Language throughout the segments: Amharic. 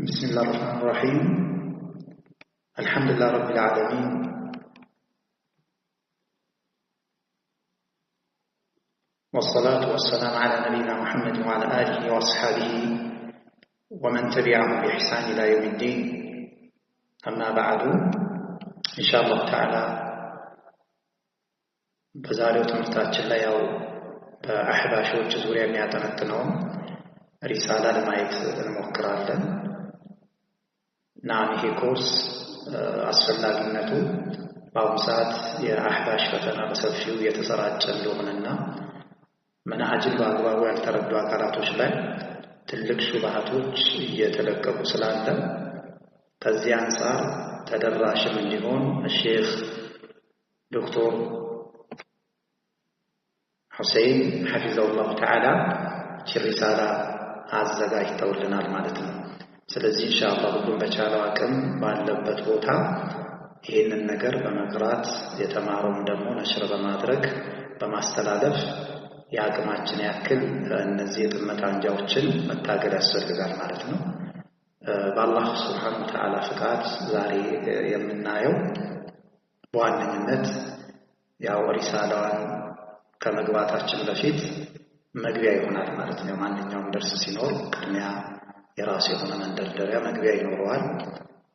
بسم الله الرحمن الرحيم. الحمد لله رب العالمين، والصلاة والسلام على نبينا محمد وعلى آله وأصحابه ومن تبعهم بإحسان إلى يوم الدين. أما بعد، إن شاء الله تعالى በዛሬው ትምህርታችን ላይ ያው በአህባሾች ዙሪያ የሚያጠነጥነውን ሪሳላ ለማየት እንሞክራለን። እና ይሄ ኮርስ አስፈላጊነቱ በአሁኑ ሰዓት የአህባሽ ፈተና በሰፊው እየተሰራጨ እንደሆነና መናሃጅን በአግባቡ ያልተረዱ አካላቶች ላይ ትልቅ ሹብሃቶች እየተለቀቁ ስላለ ከዚህ አንፃር ተደራሽም እንዲሆን ሼክ ዶክተር ሁሴን ሐፊዘሁላሁ ተዓላ ሪሳላ አዘጋጅተውልናል ማለት ነው። ስለዚህ ኢንሻአላህ ሁሉም በቻለው አቅም ባለበት ቦታ ይህንን ነገር በመቅራት የተማረውን ደግሞ ነሽር በማድረግ በማስተላለፍ የአቅማችን ያክል እነዚህ የጥመት አንጃዎችን መታገል ያስፈልጋል ማለት ነው። በአላህ ሱብሓነሁ ወተዓላ ፍቃድ ዛሬ የምናየው በዋነኝነት ያው ሪሳላዋን ከመግባታችን በፊት መግቢያ ይሆናል ማለት ነው። ማንኛውም ደርስ ሲኖር ቅድሚያ የራሱ የሆነ መንደርደሪያ መግቢያ ይኖረዋል።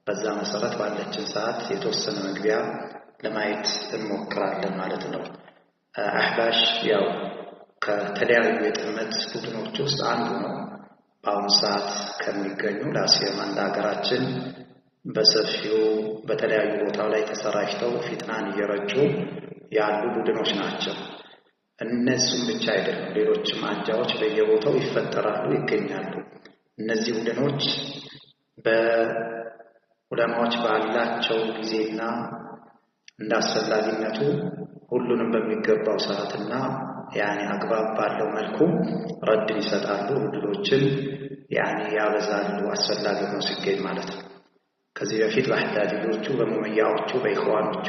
በዛ መሰረት ባለችን ሰዓት የተወሰነ መግቢያ ለማየት እንሞክራለን ማለት ነው። አህባሽ ያው ከተለያዩ የጥመት ቡድኖች ውስጥ አንዱ ነው። በአሁኑ ሰዓት ከሚገኙ ላሲየማ እንደ ሀገራችን በሰፊው በተለያዩ ቦታው ላይ ተሰራጭተው ፊትናን እየረጩ ያሉ ቡድኖች ናቸው። እነሱም ብቻ አይደለም፣ ሌሎችም አንጃዎች በየቦታው ይፈጠራሉ፣ ይገኛሉ። እነዚህ ቡድኖች በዑለማዎች ባላቸው ጊዜና እንዳስፈላጊነቱ ሁሉንም በሚገባው ሰዓትና ያኔ አግባብ ባለው መልኩ ረድን ይሰጣሉ፣ ቡድኖችን ያኔ ያበዛሉ፣ አስፈላጊ ሆኖ ሲገኝ ማለት ነው። ከዚህ በፊት በአህዳዲዮቹ፣ በሙመያዎቹ፣ በኢኽዋኖቹ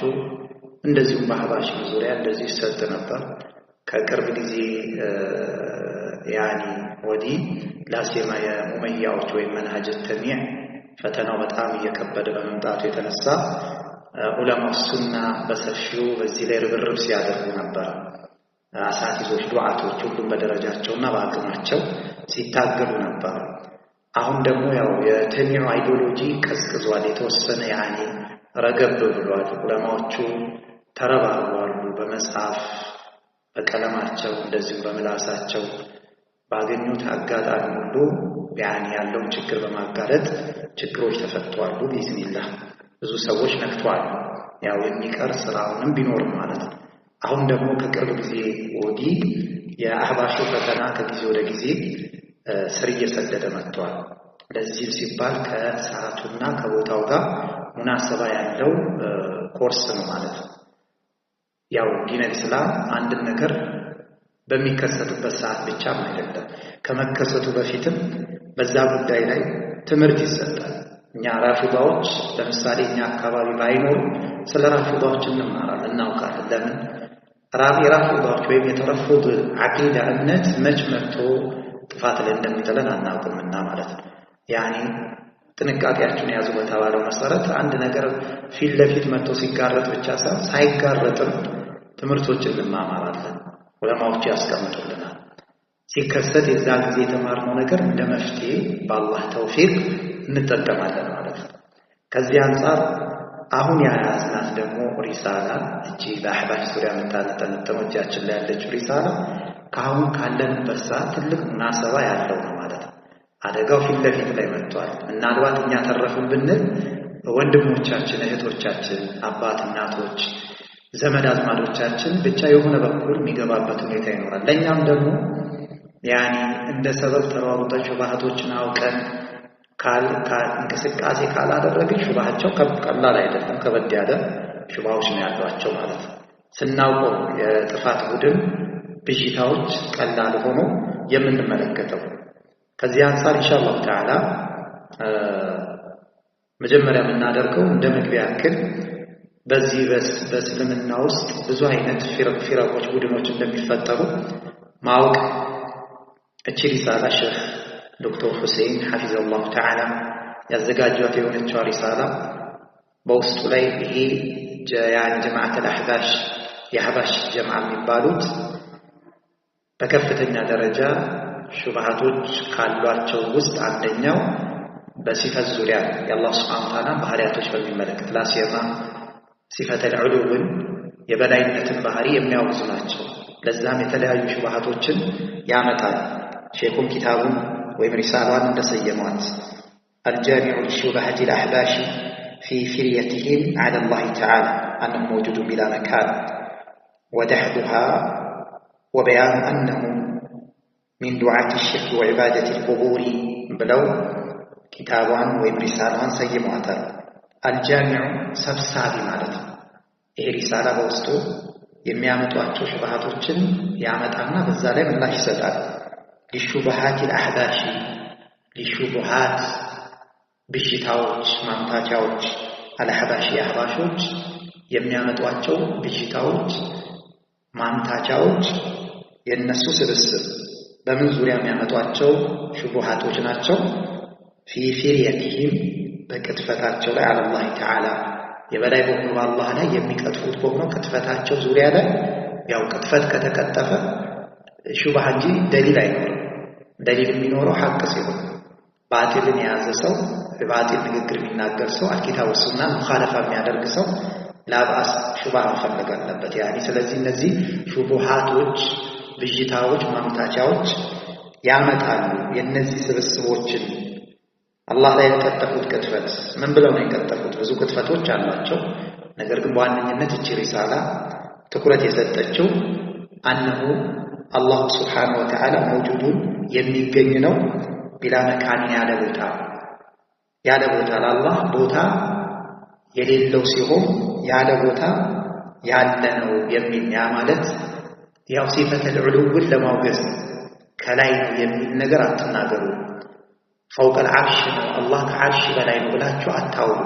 እንደዚሁም በአህባሽ ዙሪያ እንደዚህ ይሰጥ ነበር። ከቅርብ ጊዜ ያኔ ወዲህ ላሴማ የሙመያዎች ወይም መንሀጅ ተሚዕ ፈተናው በጣም እየከበደ በመምጣቱ የተነሳ ዑለማው ሱና በሰፊው በዚህ ላይ ርብርብ ሲያደርጉ ነበር። አሳቲዞች፣ ዱዓቶች ሁሉም በደረጃቸውና በአቅማቸው ሲታገሉ ነበር። አሁን ደግሞ ያው የተሚዑ ideology ቀዝቅዟል፣ የተወሰነ ያኔ ረገብ ብሏል። ዑለማዎቹ ተረባርበዋል በመጽሐፍ በቀለማቸው እንደዚሁም በምላሳቸው ባገኙት አጋጣሚ ሁሉ ያኔ ያለውን ችግር በማጋለጥ ችግሮች ተፈተዋል። ቢኢዝኒላህ ብዙ ሰዎች ነክተዋል። ያው የሚቀር ስራውንም ቢኖርም ማለት ነው። አሁን ደግሞ ከቅርብ ጊዜ ወዲህ የአህባሹ ፈተና ከጊዜ ወደ ጊዜ ስር እየሰደደ መጥቷል። ለዚህም ሲባል ከሰዓቱና ከቦታው ጋር ሙናሰባ ያለው ኮርስ ነው ማለት ነው። ያው ዲነል እስላም አንድን ነገር በሚከሰትበት ሰዓት ብቻም አይደለም፣ ከመከሰቱ በፊትም በዛ ጉዳይ ላይ ትምህርት ይሰጣል። እኛ ራፊዳዎች ለምሳሌ እኛ አካባቢ ባይኖሩ ስለ ራፊዳዎች እንማራለን፣ እናውቃለን። ለምን የራፊዳዎች ወይም የተረፉድ ዓቂዳ እምነት መች መጥቶ ጥፋት ላይ እንደሚጥለን አናውቅምና ማለት ነው። ያኔ ጥንቃቄያችሁን ያዙ በተባለው መሰረት አንድ ነገር ፊት ለፊት መጥቶ ሲጋረጥ ብቻ ሳይሆን ሳይጋረጥም ትምህርቶችን እንማማራለን፣ ዑለማዎች ያስቀምጡልናል። ሲከሰት የዛ ጊዜ የተማርነው ነገር እንደ መፍትሄ በአላህ ተውፊቅ እንጠቀማለን ማለት ነው። ከዚህ አንጻር አሁን የያዝናት ደግሞ ሪሳላ እቺ በአህባሽ ዙሪያ የምታጠነጥነው እጃችን ላይ ያለችው ሪሳላ ከአሁን ካለንበት ሰዓት ትልቅ ሙናሰባ ያለው ነው ማለት ነው። አደጋው ፊት ለፊት ላይ መጥቷል። ምናልባት እኛ ተረፍን ብንል ወንድሞቻችን፣ እህቶቻችን፣ አባት እናቶች፣ ዘመድ አዝማዶቻችን ብቻ የሆነ በኩል የሚገባበት ሁኔታ ይኖራል። ለእኛም ደግሞ ያኔ እንደ ሰበብ ተሯሩጠን ሹብሃቶችን አውቀን እንቅስቃሴ ካላደረግን ሹብሃቸው ቀላል አይደለም፣ ከበድ ያለ ሹብሃዎች ነው ያሏቸው ማለት ነው። ስናውቀው የጥፋት ቡድን ብዥታዎች ቀላል ሆኖ የምንመለከተው። ከዚህ አንፃር ኢንሻአላሁ ተዓላ መጀመሪያ የምናደርገው እንደ መግቢያ ያክል በዚህ በእስልምና ውስጥ ብዙ አይነት ፊረቆች፣ ቡድኖች እንደሚፈጠሩ ማወቅ። እቺ ሪሳላ ሼህ ዶክተር ሁሴን ሐፊዘሁላሁ ተዓላ ያዘጋጇት የሆነችው ሪሳላ በውስጡ ላይ ይሄ ያን ጀማዓተል አህባሽ የአህባሽ ጀማዓ የሚባሉት በከፍተኛ ደረጃ ሹብሃቶች ካሏቸው ውስጥ አንደኛው በሲፈት ዙሪያ የአላህ ሱብሓነሁ ወተዓላ ባህሪያቶች በሚመለከት ላሲየማ ሲፈተል ዑሉውን የበላይነትን ባህሪ የሚያወግዙ ናቸው። ለዛም የተለያዩ ሹብሃቶችን ያመጣል። ሼኹም ኪታቡን ወይም ሪሳላዋን እንደሰየሟት الجامع لشبهة الأحباش في فريتهم على الله تعالى أنه موجود بلا مكان ودحضها وبيان أنهم من دعاة الشرك وعبادة القبور ብለው ኪታቧን ወይም ሪሳላዋን ሰይመዋታል። الجامع ሰብሳቢ ማለት ነው። ይሄ ሪሳላ በውስጡ የሚያመጧቸው ሹብሃቶችን ያመጣና በዛ ላይ ምላሽ ይሰጣል። لشبهات الأحباش لشبهات ብዥታዎች፣ ማምታቻዎች الأحباش አህባሾች የሚያመጧቸው ብዥታዎች፣ ማምታቻዎች የእነሱ ስብስብ በምን ዙሪያ የሚያመጧቸው ሹቡሃቶች ናቸው? في فريتهم በቅጥፈታቸው ላይ على الله تعالى የበላይ በሆኑ በአላህ ላይ የሚቀጥፉት በሆነው ቅጥፈታቸው ዙሪያ ላይ ያው ቅጥፈት ከተቀጠፈ ሹብሃ እንጂ ደሊል አይኖርም። ደሊል የሚኖረው ሐቅ ሲሆን ባጢልን የያዘ ሰው በባጢል ንግግር የሚናገር ሰው الكتاب والسنة مخالفة የሚያደርግ ሰው لا بأس ሹብሃ መፈለግ አለበት። يعني ስለዚህ እነዚህ ሹቡሃቶች፣ ብዥታዎች፣ ማምታቻዎች ያመጣሉ። የእነዚህ ስብስቦችን አላህ ላይ የቀጠፉት ቅጥፈት ምን ብለው ነው የቀጠፉት? ብዙ ቅጥፈቶች አሏቸው። ነገር ግን በዋነኝነት እቺ ሪሳላ ትኩረት የሰጠችው أنه الله سبحانه وتعالى موجود የሚገኝ ነው بلا مكان ያለ ቦታ ያለ ቦታ ለአላህ ቦታ የሌለው ሲሆን ያለ ቦታ ያለ ነው የሚል ያ ማለት ያው صفة العلو ን ለማውገዝ ከላይ ነው የሚል ነገር አትናገሩ። فوق العرش ነው አላህ ከዓርሽ በላይ ነው ብላችሁ አታውሩ።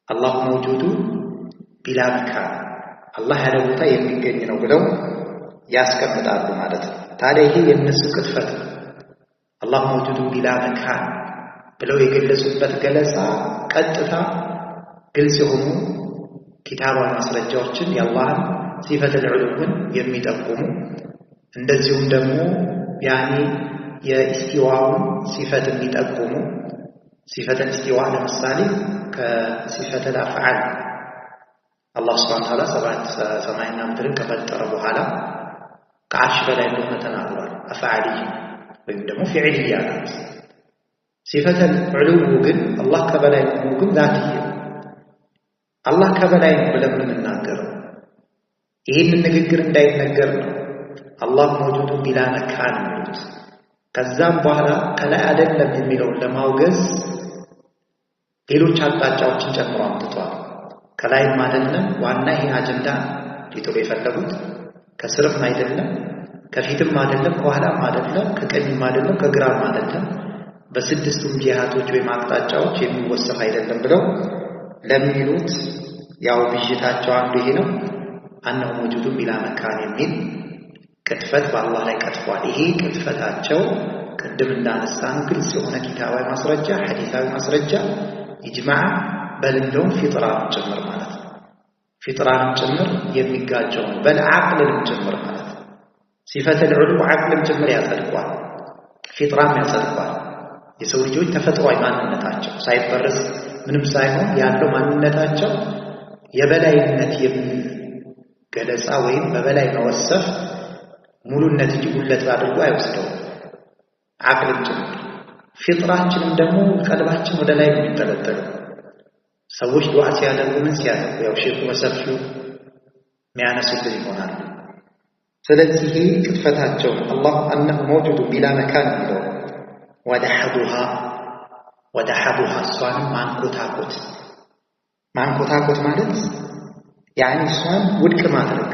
الله موجود بلا مكان አላህ ያለ ቦታ የሚገኝ ነው ብለው ያስቀምጣሉ ማለት ነው። ታዲያ ይሄ የእነሱ ቅጥፈት ነው። الله موجود بلا مكان ብለው የገለጹበት ገለጻ ቀጥታ ግልጽ የሆኑ ኪታባዊ ማስረጃዎችን የአላህን صفة العلو ን የሚጠቁሙ እንደዚሁም ደግሞ يعني የኢስቲዋውን ሲፈት የሚጠቁሙ صفة الاستواء ለምሳሌ ከ صفة الأفعال አላህ سبحانه وتعالى ሰባት ሰማይና ምድርን ከፈጠረ በኋላ ከዓርሽ በላይ እንደሆነ ተናግሯል። أفعالي ወይም ደግሞ فعلية ናት። صفة العلو ግን አላህ ከበላይ መሆኑ ግን ذاتية አላህ ከበላይ ነው ብለን የምንናገረው ይህንን ንግግር እንዳይነገር ነው። الله موجود بلا مكان የሚሉት ከዛም በኋላ ከላይ አይደለም የሚለውን ለማውገዝ ሌሎች አቅጣጫዎችን ጨምሮ አምጥቷል። ከላይም አይደለም ዋና ይሄን አጀንዳ ሊጥሉ የፈለጉት ከስርም አይደለም፣ ከፊትም አይደለም፣ ከኋላም አይደለም፣ ከቀኝም አይደለም፣ ከግራም አይደለም፣ በስድስቱም ጂሃቶች ወይም አቅጣጫዎች የሚወሰፍ አይደለም ብለው ለሚሉት ያው ብዥታቸው አንዱ ይሄ ነው። أنه موجود بلا مكان የሚል ቅጥፈት በአላህ ላይ ቀጥፏል። ይሄ ቅጥፈታቸው ቅድም እንዳነሳነው ግልጽ የሆነ ኪታባዊ ማስረጃ፣ ሐዲሳዊ ማስረጃ፣ ኢጅማዕ በል እንደውም ፊጥራንም ጭምር ማለት ነው። ፊጥራንም ጭምር የሚጋጨው ነው። በል ዓቅልንም ጭምር ማለት ነው። صفة العلو ዓቅልም ጭምር ያጸድቋል፣ ፊጥራም ያጸድቋል። የሰው ልጆች ተፈጥሯዊ ማንነታቸው ሳይበረዝ ምንም ሳይሆን ያለው ማንነታቸው የበላይነት የሚል ገለጻ ወይም በበላይ መወሰፍ ሙሉነት እንጂ ጉድለት አድርጎ አይወስደውም። ዓቅልም ጭምር ፊጥራችንም ደግሞ ቀልባችን ወደ ላይ ነው የሚንጠለጠለው። ሰዎች ዱዓ ሲያደርጉ ምን ሲያደርጉ ያው ሼኹ በሰፊው የሚያነሱልን ይሆናሉ። ስለዚህ ይሄ ቅጥፈታቸው ነው። አላህ أنه موجود بلا مكان የሚለው ودحضها ودحضها እሷንም ማንኮታኮት ማንኮታኮት ማለት يعني እሷን ውድቅ ማድረግ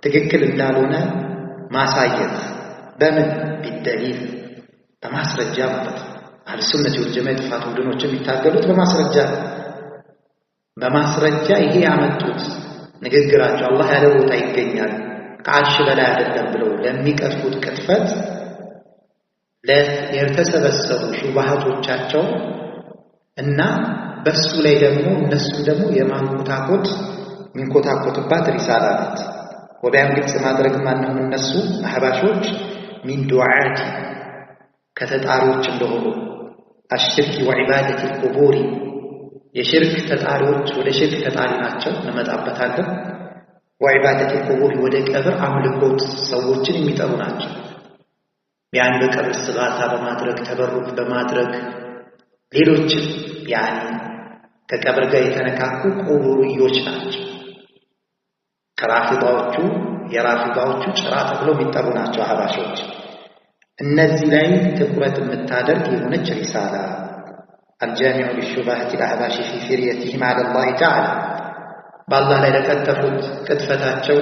ትክክል እንዳልሆነ ማሳየት በምን بالدليل በማስረጃ ማለት ነው። أهل السنة والجماعة የጥፋት ቡድኖች የሚታገሉት በማስረጃ በማስረጃ ይሄ ያመጡት ንግግራቸው አላህ ያለ ቦታ ይገኛል ከዓርሽ በላይ አይደለም ብለው ለሚቀጥፉት ቅጥፈት የተሰበሰቡ ሹብሃቶቻቸው እና በሱ ላይ ደግሞ እነሱም ደግሞ የማንኮታኮት የሚንኮታኮትባት ሪሳላ ናት። وبيان ግልጽ ማድረግ ማንንም እነሱ አህባሾች من دعاة ከተጣሪዎች እንደሆኑ الشرك وعبادة القبور የሽርክ ተጣሪዎች ወደ ሽርክ ተጣሪ ናቸው፣ እንመጣበታለን። وعبادة القبور ወደ ቀብር አምልኮት ሰዎችን የሚጠሩ ናቸው። ያን በቀብር ስጋታ በማድረግ ተበሩክ በማድረግ ሌሎችም ያን ከቀብር ጋር የተነካኩ ቁቡርዮች ናቸው። ከራፊዳዎቹ የራፊዳዎቹ ጭራ ተብለው የሚጠሩ ናቸው አህባሾች። እነዚህ ላይ ትኩረት የምታደርግ የሆነች ሪሳላ الجامع للشبهة الأحباش في فريتهم على الله تعالى በአላህ ላይ ለቀጠፉት ቅጥፈታቸው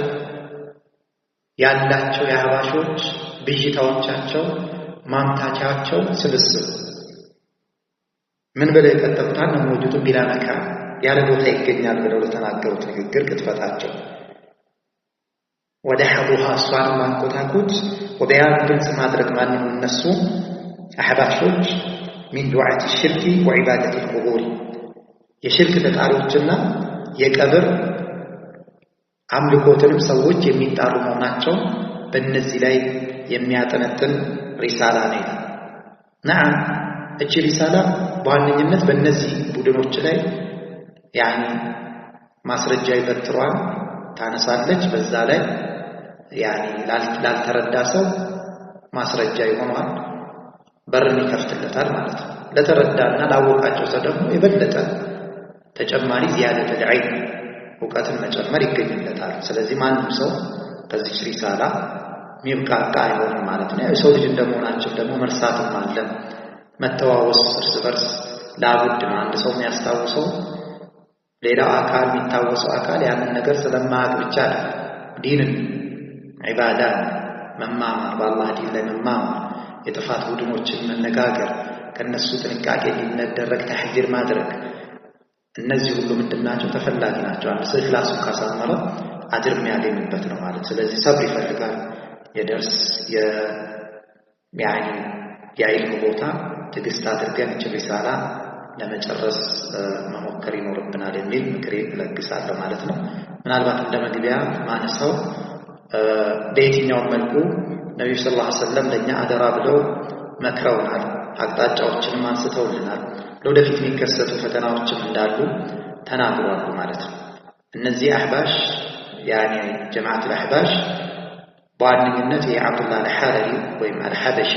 ያላቸው የአህባሾች ብዥታዎቻቸው ማምታቻቸው ስብስብ ምን ብለው የቀጠፉታል? موجود بلا مكان ያለ ቦታ ይገኛል ብለው ለተናገሩት ንግግር ቅጥፈታቸው ودحضها እሷን ማንኮታኮት وبيان ግልጽ ማድረግ ማንም እነሱ አህባሾች من دعاة الشرك وعبادة القبور የሽርክ ተጣሪዎችና የቀብር አምልኮትንም ሰዎች የሚጣሩ መሆናቸው በእነዚህ ላይ የሚያጠነጥን ሪሳላ ነው ይላል። نعم እቺ ሪሳላ በዋነኝነት በእነዚህ ቡድኖች ላይ يعني ማስረጃዊ በትሯን ታነሳለች። በዛ ላይ يعني ላልተረዳ ሰው ማስረጃ ይሆኗል፣ በርን ይከፍትለታል ማለት ነው። ለተረዳና ላወቃቸው ሰው ደግሞ የበለጠ ተጨማሪ زيادة العلم እውቀትን መጨመር ይገኝለታል። ስለዚህ ማንም ሰው ከዚች ሪሳላ ሚብቃቃ አይሆንም ማለት ነው። የሰው ልጅ እንደመሆናችን ደግሞ መርሳትም አለ፣ መተዋወስ እርስ በርስ لابد ነው። አንድ ሰው የሚያስታውሰው ሌላው አካል የሚታወሰው አካል ያንን ነገር ስለማያውቅ ብቻ አይደለም። ዲንን ዒባዳን መማማር፣ በአላህ ዲን ላይ መማማር፣ የጥፋት ቡድኖችን መነጋገር፣ ከነሱ ጥንቃቄ እንዲደረግ ተሕዚር ማድረግ፣ እነዚህ ሁሉ ምንድናቸው? ተፈላጊ ናቸው። አንድ ሰው ኢኽላሱን ካሳመረ አጅር የሚያገኝበት ነው ማለት። ስለዚህ ሰብር ይፈልጋል። የደርስ ያኒ የዒልም ቦታ ትዕግስት አድርገን እች ሪሳላ ለመጨረስ መሞከር ይኖርብናል የሚል ምክሬ እለግሳለሁ ማለት ነው። ምናልባት እንደ መግቢያ ማነሳው በየትኛውም መልኩ ነቢዩ ሰለላሁ ዐለይሂ ወሰለም ለእኛ አደራ ብለው መክረውናል። አቅጣጫዎችንም አንስተውልናል። ለወደፊት የሚከሰቱ ፈተናዎችም እንዳሉ ተናግሯሉ ማለት ነው። እነዚህ አህባሽ ያኒ ጀማዓቱል አህባሽ በዋነኝነት የዓብዱላህ አልሐረሪ ወይም አልሐበሺ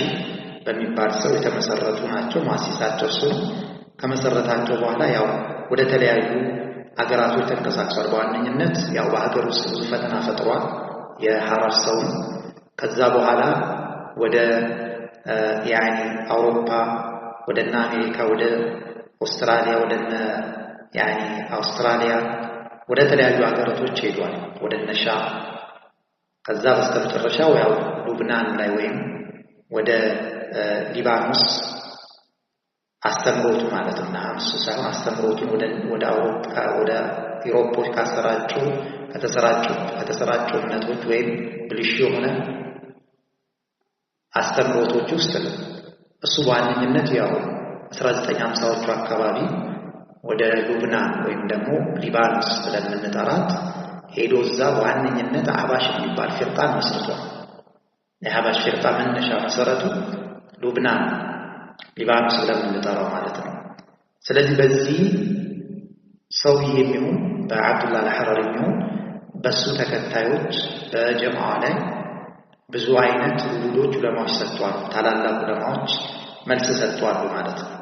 በሚባል ሰው የተመሰረቱ ናቸው። ማሲሳቸው እሱ ነው። ከመሰረታቸው በኋላ ያው ወደ ተለያዩ አገራቶች ተንቀሳቅሷል። በዋነኝነት ያው በሀገር ውስጥ ብዙ ፈተና ፈጥሯል የሐረር ሰውን። ከዛ በኋላ ወደ ያኒ አውሮፓ፣ ወደነ አሜሪካ፣ ወደ ኦስትራሊያ፣ ወደነ ያኒ አውስትራሊያ፣ ወደ ተለያዩ ሀገራቶች ሄዷል። ወደነ ሻም፣ ከዛ በስተመጨረሻው ያው ሉብናን ላይ ወይም ወደ ሊባኖስ አስተምሮቱ ማለት ነው። እሱ ሳይሆን አስተምሮቱን ወደ አውሮፓ ወደ ኢሮፖች ካሰራጩ ከተሰራጩ እምነቶች ወይም ብልሹ የሆነ አስተምሮቶች ውስጥ ነው። እሱ በዋነኝነት ያው 1950ዎቹ አካባቢ ወደ ሉብናን ወይም ደግሞ ሊባኖስ ብለን የምንጠራት ሄዶ እዛ በዋነኝነት አህባሽ የሚባል ፊርቃን መስርቷል። የአህባሽ ፊርቃ መነሻ መሰረቱ ሉብናን ሊባኖስ ብለን የምንጠራው ማለት ነው። ስለዚህ በዚህ ሰውዬ የሚሆን በዓብዱላህ አልሐረሪ የሚሆን በሱ ተከታዮች በጀማዓ ላይ ብዙ አይነት ውሉዶች ዑለማዎች ሰጥተዋል። ታላላቅ ዑለማዎች መልስ ሰጥተዋል ማለት ነው።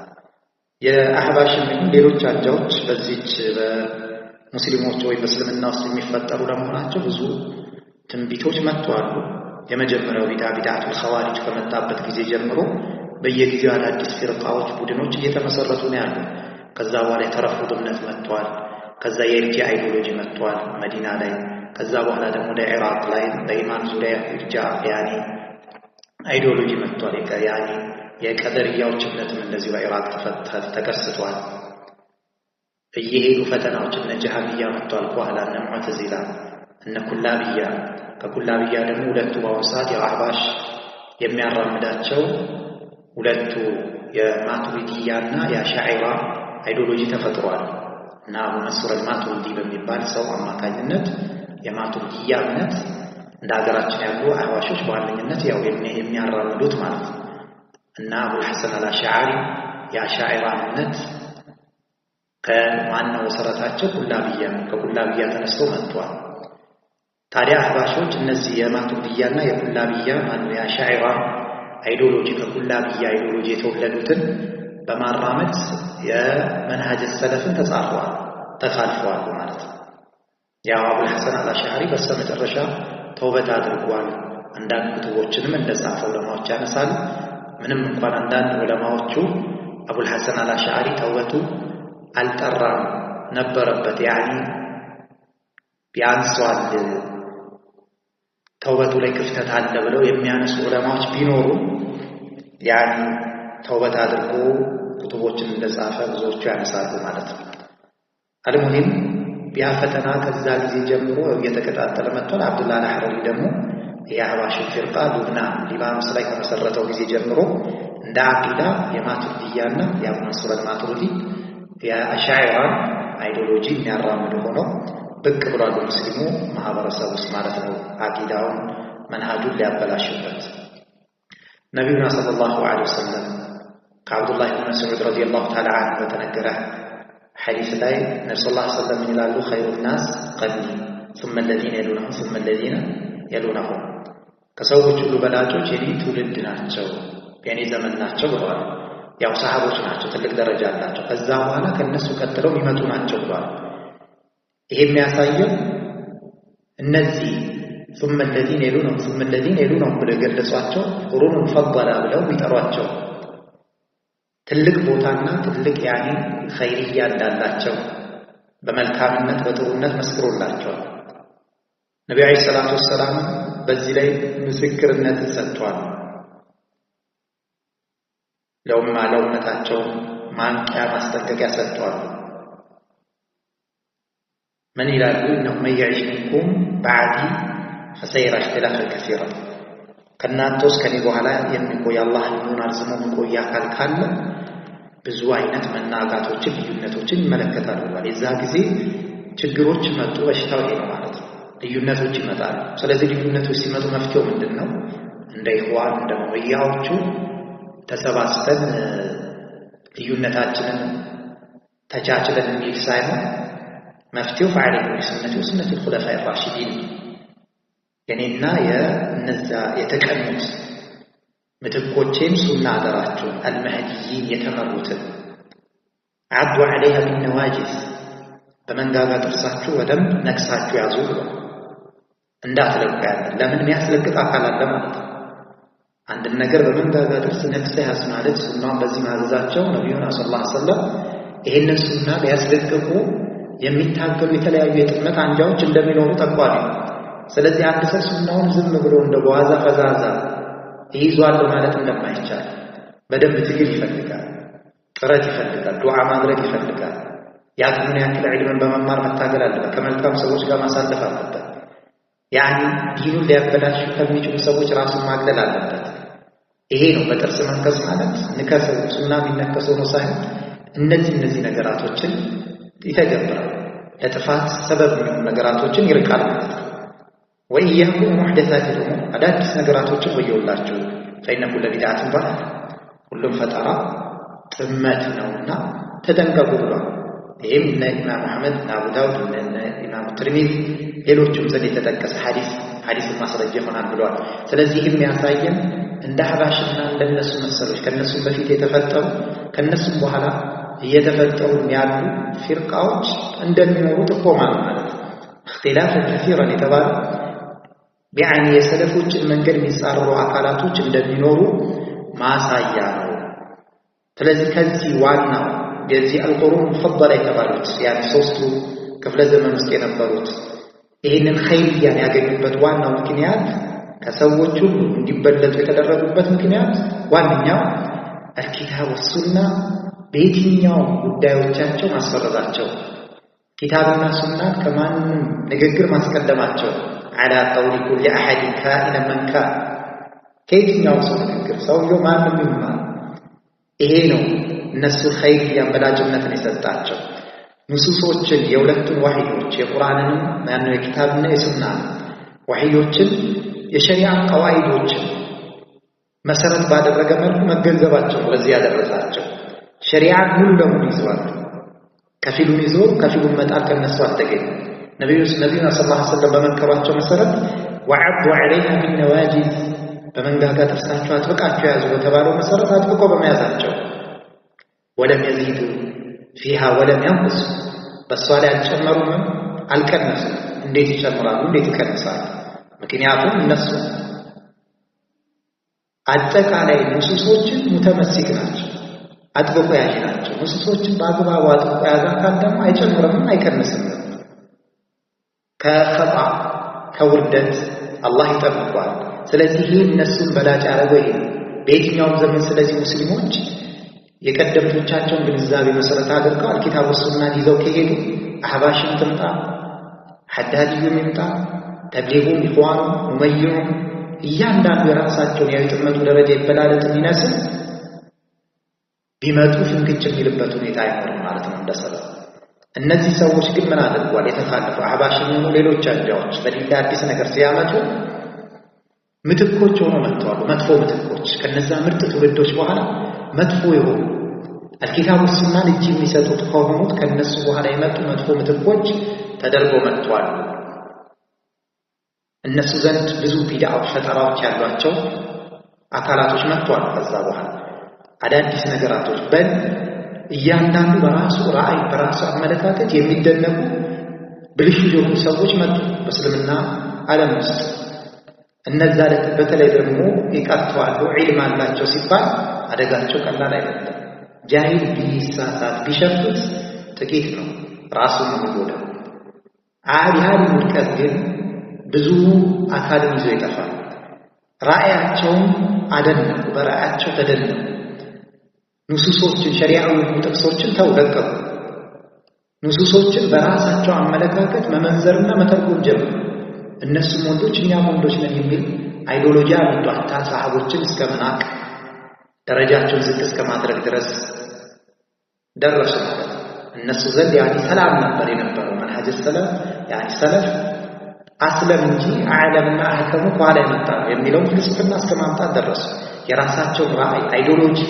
የአህባሽ የሚሆን ሌሎች አንጃዎች በዚች በሙስሊሞች ወይም በእስልምና ውስጥ የሚፈጠሩ ለመሆናቸው ብዙ ትንቢቶች መጥተዋል። የመጀመሪያው ቢድዓ ቢድዓቱል ኸዋሪጅ ከመጣበት ጊዜ ጀምሮ በየጊዜው አዳዲስ ፊርቃዎች፣ ቡድኖች እየተመሰረቱ ነው ያሉ። ከዛ በኋላ የተረፉድ እምነት መጥቷል። ከዛ የኢርጂዓ ideology መጥቷል መዲና ላይ። ከዛ በኋላ ደግሞ ወደ ኢራቅ ላይ በኢማን ዙሪያ ኢርጃ ያኒ ideology መጥቷል። ያኒ የቀደርያዎች እምነትም እንደዚሁ በኢራቅ ተከስቷል። እየሄዱ ፈተናዎች እነ ጀሃሚያ መጥቷል። ከኋላ እነ ሙዕተዚላ እነ ኩላብያ፣ ከኩላብያ ደግሞ ሁለቱ በአሁኑ ሰዓት የአህባሽ የሚያራምዳቸው ሁለቱ የማቱሪዲያና የአሻዒራ ideology ተፈጥሯል እና አቡ መንሱር አልማቱሪዲ በሚባል ሰው አማካኝነት የማቱሪዲያ እምነት እንደ ሀገራችን ያሉ አህባሾች በዋነኝነት ያው የሚያራምዱት ማለት ነው። እና አቡል ሐሰን አልአሽዓሪ የአሻዒራ እምነት ከዋናው መሰረታቸው ኩላብያ ነው። ከኩላብያ ተነስቶ መጥቷል። ታዲያ አህባሾች እነዚህ የማቱሪዲያና የኩላብያ ማነው የአሻዒራ ideology ከኩላብያ ideology የተወለዱትን በማራመድ የመንሃጅ ሰለፍን ተጻረዋል፣ ተካልፈዋል ማለት ነው። ያው አቡል ሐሰን አልአሽዓሪ በስተመጨረሻ ተውበት አድርጓል። አንዳንድ ኩቱቦችንም እንደጻፈ ዑለማዎች ያነሳሉ። ምንም እንኳን አንዳንድ ዑለማዎቹ አቡል ሐሰን አልአሽዓሪ ተውበቱ አልጠራም ነበረበት፣ ያኒ ቢያንሷል፣ ተውበቱ ላይ ክፍተት አለ ብለው የሚያነሱ ዑለማዎች ቢኖሩ ያኒ ተውበት አድርጎ ኩቱቦችን እንደጻፈ ብዙዎቹ ያነሳሉ ማለት ነው። አልሙሂም ያ ፈተና ከዛ ጊዜ ጀምሮ እየተቀጣጠለ መጥቷል። አብዱላህ አልሐረሪ ደግሞ የአህባሽን ፊርቃ ሉብናን ሊባኖስ ላይ ከመሰረተው ጊዜ ጀምሮ እንደ አቂዳ የማቱሪዲያና የአቡ መንሱር አልማቱሪዲ የአሻዒራን ideology የሚያራምዱ ሆነው ብቅ ብሏል ሙስሊሙ ማህበረሰብ ውስጥ ማለት ነው። አቂዳውን መንሃጁን ሊያበላሽበት ነቢዩና صلى الله عليه وسلم ከአብዱላህ ብን መስዑድ رضي الله تعالى عنه በተነገረ ሐዲስ ላይ ነቢ صلى الله عليه وسلم ምን ይላሉ? خير الناس قرني ثم الذين يلونهم ثم الذين يلونهم፣ ከሰዎች ሁሉ በላጮች የኔ ትውልድ ናቸው፣ የኔ ዘመን ናቸው ብለዋል። ያው ሰሃቦች ናቸው፣ ትልቅ ደረጃ አላቸው። ከዛ በኋላ ከእነሱ ቀጥለው የሚመጡ ናቸው ብለዋል። ይሄ የሚያሳየው እነዚህ ثم الذين يلونهم ثم الذين يلونهم ብለው የገለጿቸው قرون مفضلة ብለው የሚጠሯቸው ትልቅ ቦታና ትልቅ ያኔ ኸይርያ እንዳላቸው በመልካምነት በጥሩነት መስክሮላቸዋል። ነቢ ዓለይሂ ሰላቱ ወሰላም በዚህ ላይ ምስክርነትን ሰጥቷል። ለኡማ ለኡመታቸው ማንቂያ ማስጠንቀቂያ ሰጥቷል። ምን ይላሉ? إنه من يعش منكم بعدي فسيرى اختلافا كثيرا፣ ከእናንተ ውስጥ ከኔ በኋላ የሚቆይ አላህ ዕድሜውን አርዝሞ የሚቆይ አካል ካለ ብዙ አይነት መናጋቶችን ልዩነቶችን ይመለከታሉ ብሏል። የዛ ጊዜ ችግሮች መጡ፣ በሽታው ይሄ ነው ማለት ነው። ልዩነቶች ይመጣሉ። ስለዚህ ልዩነቶች ሲመጡ መፍትሄው ምንድን ነው? እንደ ኢኽዋን እንደ ሙበያዎቹ ተሰባስበን ልዩነታችንን ተቻችለን የሚል ሳይሆን መፍትሄው فعليكم بسنتي وسنة الخلفاء الراشدين የኔና የእነዛ የተቀኑት ምትኮቼን ሱና አደራችሁን المهديين የተመሩትን عضوا عليها بالنواجذ በመንጋጋ ጥርሳችሁ በደንብ ነክሳችሁ ያዙ ብሎ እንዳትለቁ። ያለ ለምን የሚያስለቅጥ አካል አለ ማለት ነው። አንድን ነገር በመንጋጋ ጥርስ ነክሰህ ያዝ ማለት ሱናን በዚህ ማዘዛቸው ነቢዩና صلى الله عليه وسلم ይሄንን ሱና ሊያስለቅቁ የሚታገሉ የተለያዩ የጥመት አንጃዎች እንደሚኖሩ ጠቋሚ ነው። ስለዚህ አንድ ሰው ሱናውን ዝም ብሎ እንደ በዋዛ ፈዛዛ ይይዟል ማለት እንደማይቻል በደንብ ትግል ይፈልጋል፣ ጥረት ይፈልጋል፣ ዱዓ ማድረግ ይፈልጋል። የአቅሙን ያክል ዒልምን በመማር መታገል አለበት። ከመልካም ሰዎች ጋር ማሳለፍ አለበት። ያኒ ዲኑን ሊያበላሹ ከሚችሉ ሰዎች ራሱን ማግለል አለበት። ይሄ ነው በጥርስ መንከስ ማለት። ንከሰው ሱና የሚነከሰው ነው ሳይሆን እነዚህ ነገራቶችን ይተገብራል። ለጥፋት ሰበብ የሚሆኑ ነገራቶችን ይርቃል ማለት ነው። وإياكم ومحدثات الأمور አዳዲስ ነገራቶችን ወየውላችሁ፣ فإن كل بدعة ضلالة ሁሉም ፈጠራ ጥመት ነውና ተጠንቀቁ ብሏል። ይህም እነ ኢማም አሕመድ እነ አቡ ዳውድ እነ ኢማም ትርሚዚ ሌሎቹም ዘንድ የተጠቀሰ ሐዲስን ማስረጃ ይሆናል ብለዋል። ስለዚህ ይህም ያሳየን እንደ አህባሽና እንደነሱ መሰሎች ከነሱም በፊት የተፈጠሩ ከነሱም በኋላ እየተፈጠሩ ያሉ ፊርቃዎች እንደሚኖሩ ጥቆማ ነው ማለት ነው። اختلافا كثيرا የተባለ ቢያኒ የሰለፎችን መንገድ የሚጻረሩ አካላቶች እንደሚኖሩ ማሳያ ነው። ስለዚህ ከዚህ ዋናው የዚህ القرون المفضلة የተባሉት ያኒ ሶስቱ ክፍለ ዘመን ውስጥ የነበሩት ይህንን ኸይርያን ያገኙበት ዋናው ምክንያት ከሰዎች ሁሉ እንዲበለጡ የተደረጉበት ምክንያት ዋነኛው الكتاب والسنة በየትኛው ጉዳዮቻቸው ማስፈረዳቸው፣ ኪታብና ሱናን ከማንም ንግግር ማስቀደማቸው على قول كل أحد كائنا من كان ከየትኛውም ሰው ንግግር ሰውየው ማንም ይሁን ይሄ ነው እነሱ ኸይር በላጭነትን የሰጣቸው። ንሱሶችን የሁለቱን ወህዮች የቁርአንንም ማነው የኪታብና የሱና ወህዮችን የሸሪዓ ቀዋይዶችን መሰረት ባደረገ መልኩ መገንዘባቸው ለዚህ ያደረሳቸው። ሸሪዓን ሙሉ ለሙሉ ይዘዋል። ከፊሉን ይዞ ከፊሉን መጣል ከነሱ አልተገኘም። ነቢዩና ሰለላሁ ዐለይሂ ወሰለም በመከሯቸው መሰረት ወዐዱ ዐለይሃ ቢነዋጂዝ በመንጋጋ ጥርሳቸው አጥብቃቸው ያዙ በተባለው መሰረት አጥብቆ በመያዛቸው ወለም የዚዱ ፊሃ ወለም የንቁሱ በእሷ ላይ አልጨመሩም አልቀነሱም። እንዴት ይጨምራሉ? እንዴት ይቀንሳሉ? ምክንያቱም እነሱ አጠቃላይ ንሱሶችን ሙተመሲክ ናቸው፣ አጥብቆ ያዥ ናቸው። ንሱሶችን በአግባቡ አጥብቆ ያዘ አካል ደግሞ አይጨምርም አይቀንስም። ከኸጣ ከውርደት አላህ ይጠብቋል። ስለዚህ ይህ እነሱን በላጭ ያደረገው ይሄ ነው በየትኛውም ዘመን። ስለዚህ ሙስሊሞች የቀደምቶቻቸውን ግንዛቤ መሰረት አድርገው አልኪታብ ወሱናን ይዘው ከሄዱ አህባሽም ትምጣ፣ ሐዳድዩም ይምጣ፣ ተብሊጉም፣ ኢኽዋኑም፣ ሙመይዑም እያንዳንዱ የራሳቸውን የጥመቱ ደረጃ ይበላለጥ የሚመስል ቢመጡ ፍንክች የሚልበት ሁኔታ አይኖርም ማለት ነው እንደ ሰበብ። እነዚህ ሰዎች ግን ምን አድርጓል? የተካለፉ አህባሽም ሆኑ ሌሎች አንጃዎች በዲን ላይ አዲስ ነገር ሲያመጡ ምትኮች ሆኖ መጥተዋል። መጥፎ ምትኮች ከነዛ ምርጥ ትውልዶች በኋላ መጥፎ የሆኑ አልኪታብ ወሱናን እጅ የሚሰጡት ከሆኑት ከነሱ በኋላ የመጡ መጥፎ ምትኮች ተደርገው መጥተዋል። እነሱ ዘንድ ብዙ ቢድዓዎች፣ ፈጠራዎች ያሏቸው አካላቶች መጥተዋል። ከዛ በኋላ አዳዲስ ነገራቶች በል እያንዳንዱ በራሱ ራእይ በራሱ አመለካከት የሚደነቁ ብልሹ የሆኑ ሰዎች መጡ በእስልምና ዓለም ውስጥ። እነዛ በተለይ ደግሞ ይቀርተዋሉ ዒልም አላቸው ሲባል አደጋቸው ቀላል አይደለም። ጃሂል ቢሳሳት ቢሸፍት ጥቂት ነው፣ ራሱን ነው የሚጎዳው። የዓሊም ውድቀት ግን ብዙ አካልን ይዞ ይጠፋል። ራእያቸውን አደነቁ፣ በራእያቸው ተደነቁ። ንሱሶችን ሸሪዓዊ ጥቅሶችን ተው ለቀቁ። ንሱሶችን በራሳቸው አመለካከት መመንዘርና መተርጎም ጀመሩ። እነሱም ወንዶች እኛም ወንዶች ነን የሚል ideology አመጡ። አታ ሰሃቦችን እስከ መናቅ ደረጃቸውን ዝቅ እስከ ማድረግ ድረስ ደረሱ ማለት ነው። እነሱ ዘንድ يعني ሰላም ነበር የነበረው منهج السلف يعني ሰለፍ أسلم እንጂ أعلم ና أحكم ከኋላ የመጣ ነው የሚለውን ፍልስፍና እስከ ማምጣት ደረሱ። የራሳቸውን ራእይ ideology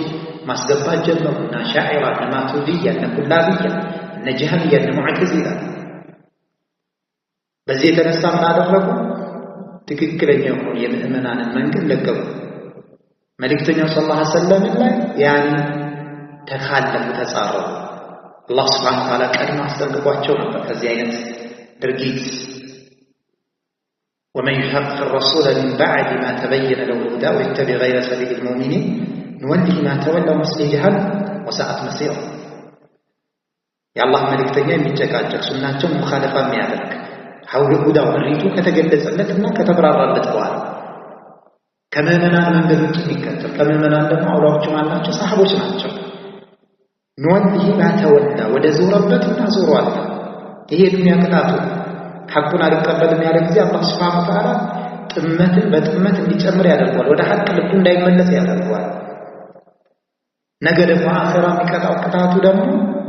ማስገባት ጀመሩ። እነ አሻዒራ፣ እነ ማቱሪድያ፣ እነ ኩላቢያ፣ እነ ጀህሚያ፣ እነ ሙዕተዚላ። በዚህ የተነሳ ምን አደረጉ? ትክክለኛ የሆኑ የምዕመናንን መንገድ ለቀቁ። መልእክተኛው ሰለላሁ ዐለይሂ ወሰለም ላይ ያኒ ተካለፉ፣ ተጻረሩ። አላህ ሱብሓነሁ ወተዓላ ቀድሞ አስጠንቅቋቸው ነበር ከዚህ አይነት ድርጊት። ወመን ዩሻቅቅ ረሱለ ሚን በዕድ ማ ተበየነ ለሁ ልሁዳ ወየተቢዕ ገይረ ሰቢል ልሙእሚኒን ንወሊሂ ማ ተወላ ወነስሊሂ ጀሀነም ወሰአት መሲራ። የአላህ መልእክተኛ የሚጨቃጨቅ ሱናቸውን ሙኻለፋ የሚያደርግ ሁዳው ምሪቱ ከተገለጸለትና ከተብራራለት በኋላ ከምዕመናን መንገድ ውጭ የሚከተል ከምዕመናን ደግሞ አውላዎቹ ማን ናቸው? ሰሃቦች ናቸው። ንወሊሂ ማ ተወላ ወደ ዞረበት እናዞረዋለን። ይሄ የዱንያ ቅጣቱ ሐቁን አልቀበልም ያለ ጊዜ አላህ ሱብሓነሁ ወተዓላ ጥመትን በጥመት እንዲጨምር ያደርገዋል። ወደ ሐቅ ልቡ እንዳይመለስ ያደርገዋል። ነገ ደግሞ አኺራ የሚቀጣው ቅጣቱ ደግሞ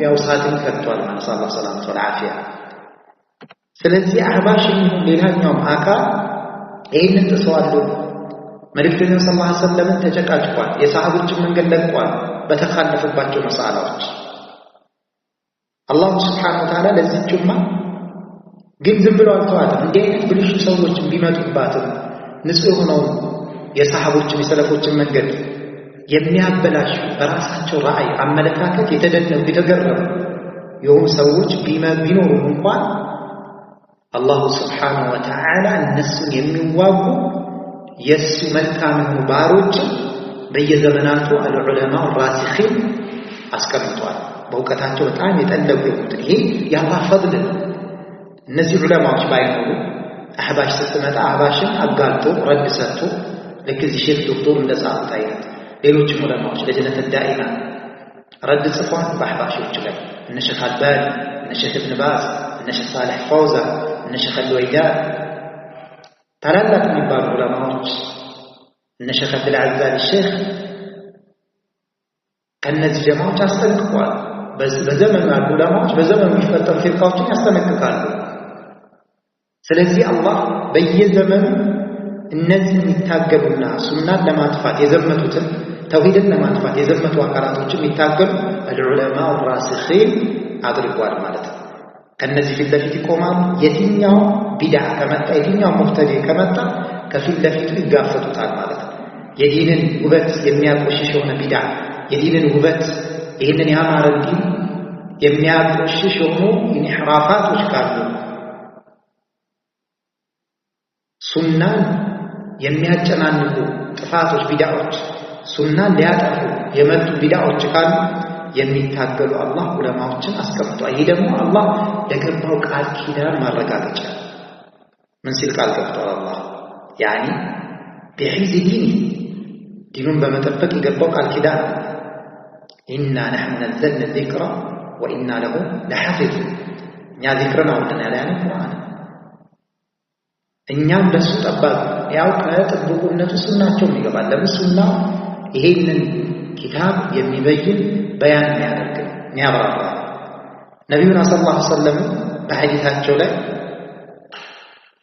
ያው እሳትን ይከተዋል ማለት አላህ ሰላም ወልዓፊያ። ስለዚህ አህባሽ የሚሆን ሌላኛውም አካል ይህንን ጥሰዋል። መልእክተኛው ሰለላሁ ዐለይሂ ወሰለምን ተጨቃጭቋል። የሰሃቦችን መንገድ ለቋል በተካለፉባቸው መሳላዎች። አላሁ ሱብሓነሁ ወተዓላ ለዚህችማ ግን ዝም ብሎ አልተዋትም። እንዲህ አይነት ብልሹ ሰዎችን ቢመጡባትም ንጹህ የሆነውን የሰሃቦችን የሰለፎችን መንገድ የሚያበላሹ በራሳቸው ራእይ አመለካከት የተደነቁ የተገረሙ የሆኑ ሰዎች ቢኖሩም እንኳን አላሁ ስብሓነሁ ወተዓላ እነሱን የሚዋጉ የእሱ መልካም የሆኑ ባሮችን በየዘመናቱ አልዑለማው ራሲኺን አስቀምጧል። በእውቀታቸው በጣም የጠለቁ የሆኑትን ይሄ የአላህ ፈድል ነው። እነዚህ ዑለማዎች ባይኖሩ አህባሽ ስትመጣ አህባሽን አጋልጦ ረድ ሰጥቶ ልክ እዚህ ሼክ ዶክተር እንደጻፉት አይነት ሌሎችም ዑለማዎች ለጅነት ዳኢማ ረድ ጽፏል በአህባሾች ላይ እነ ሼክ አልባኒ፣ እነ ሼክ እብን ባዝ፣ እነ ሼክ ሳልሕ ፈውዛን፣ እነ ሼክ አልወይዳን ታላላቅ የሚባሉ ዑለማዎች እነ ሼክ አብዱልዓዚዝ አል ሼክ ከነዚህ ጀማዎች አስጠንቅቋል። በዘመኑ ያሉ ዑለማዎች በዘመኑ የሚፈጠሩ ፊርቃዎችን ያስጠነቅቃሉ። ስለዚህ አላህ በየዘመኑ እነዚህ የሚታገሉና ሱናን ለማጥፋት የዘመቱትን ተውሂድን ለማጥፋት የዘመቱ አካላቶችን የሚታገሉ العلماء الراسخين አድርጓል ማለት ነው። ከነዚህ ፊት ለፊት ይቆማሉ። የትኛው ቢድዓ ከመጣ የትኛው ሙብተዲ ከመጣ ከፊት ለፊቱ ይጋፈጡታል ማለት ነው። የዲንን ውበት የሚያቆሽሽ የሆነ ቢድዓ፣ የዲንን ውበት ይህንን ያማረ ዲን የሚያቆሽሽ የሆኑ ኢንሕራፋቶች ካሉ ሱናን የሚያጨናንቁ ጥፋቶች፣ ቢድዓዎች ሱናን ሊያጠፉ የመጡ ቢድዓዎች ካሉ የሚታገሉ አላህ ዑለማዎችን አስቀምጧል። ይህ ደግሞ አላህ ለገባው ቃል ኪዳን ማረጋገጫ። ምን ሲል ቃል ገብቷል? አላህ يعني بحفظ دينه ዲኑን በመጠበቅ የገባው ቃል ኪዳን إنا نحن نزلنا الذكر وإنا له لحافظون እኛ ዚክርን አውርደናል ያለ ቁርአን እኛም ለሱ ጠባቂ ያው ከጥብቁነቱ ሱናቸውም ይገባል። ለምን ሱና ይሄንን ኪታብ የሚበይን በያን የሚያደርግ የሚያብራራ። ነቢዩና صلى الله عليه وسلم በሐዲታቸው ላይ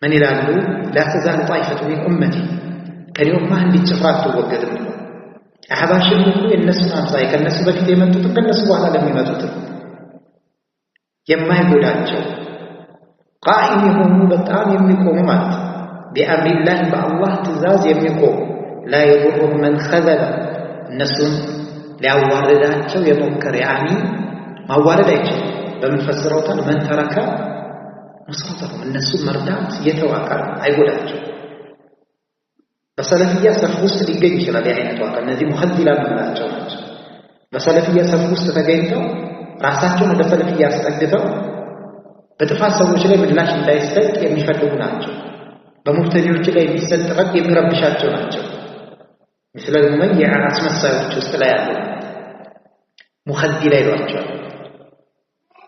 ምን ይላሉ? لا تزال طائفة من أمتي ከኔ ኡማ አንዲት ጭፍራ አትወገድም ብሏል። አህባሽን ሁሉ የእነሱን አምሳይ ከእነሱ በፊት የመጡትን ከእነሱ በኋላ ለሚመጡትን የማይጎዳቸው ቃኢም የሆኑ በጣም የሚቆሙ ማለት ነው። بأمر الله በአላህ ትእዛዝ የሚቆሙ لا يضرهم من خذل እነሱን ሊያዋርዳቸው የሞከረ يعني ማዋረድ አይችልም። በምን ፈስረውታል? من ترك نصرتهم እነሱን መርዳት የተው አካል አይጎዳቸው። በሰለፍያ ሰፍ ውስጥ ሊገኝ ይችላል የአይነቱ አካል። እነዚህ ሙኸዚላ የምንላቸው ናቸው። በሰለፍያ ሰፍ ውስጥ ተገኝተው ራሳቸውን ወደ ሰለፍያ አስጠግተው በጥፋት ሰዎች ላይ ምላሽ እንዳይሰጥ የሚፈልጉ ናቸው። በሙብተዲዎች ላይ የሚሰጥ ረድ የሚረብሻቸው ናቸው። ምስለ ሙመይዕ አስመሳዮች ውስጥ ላይ ያሉ ሙኸዚላ ይሏቸዋል።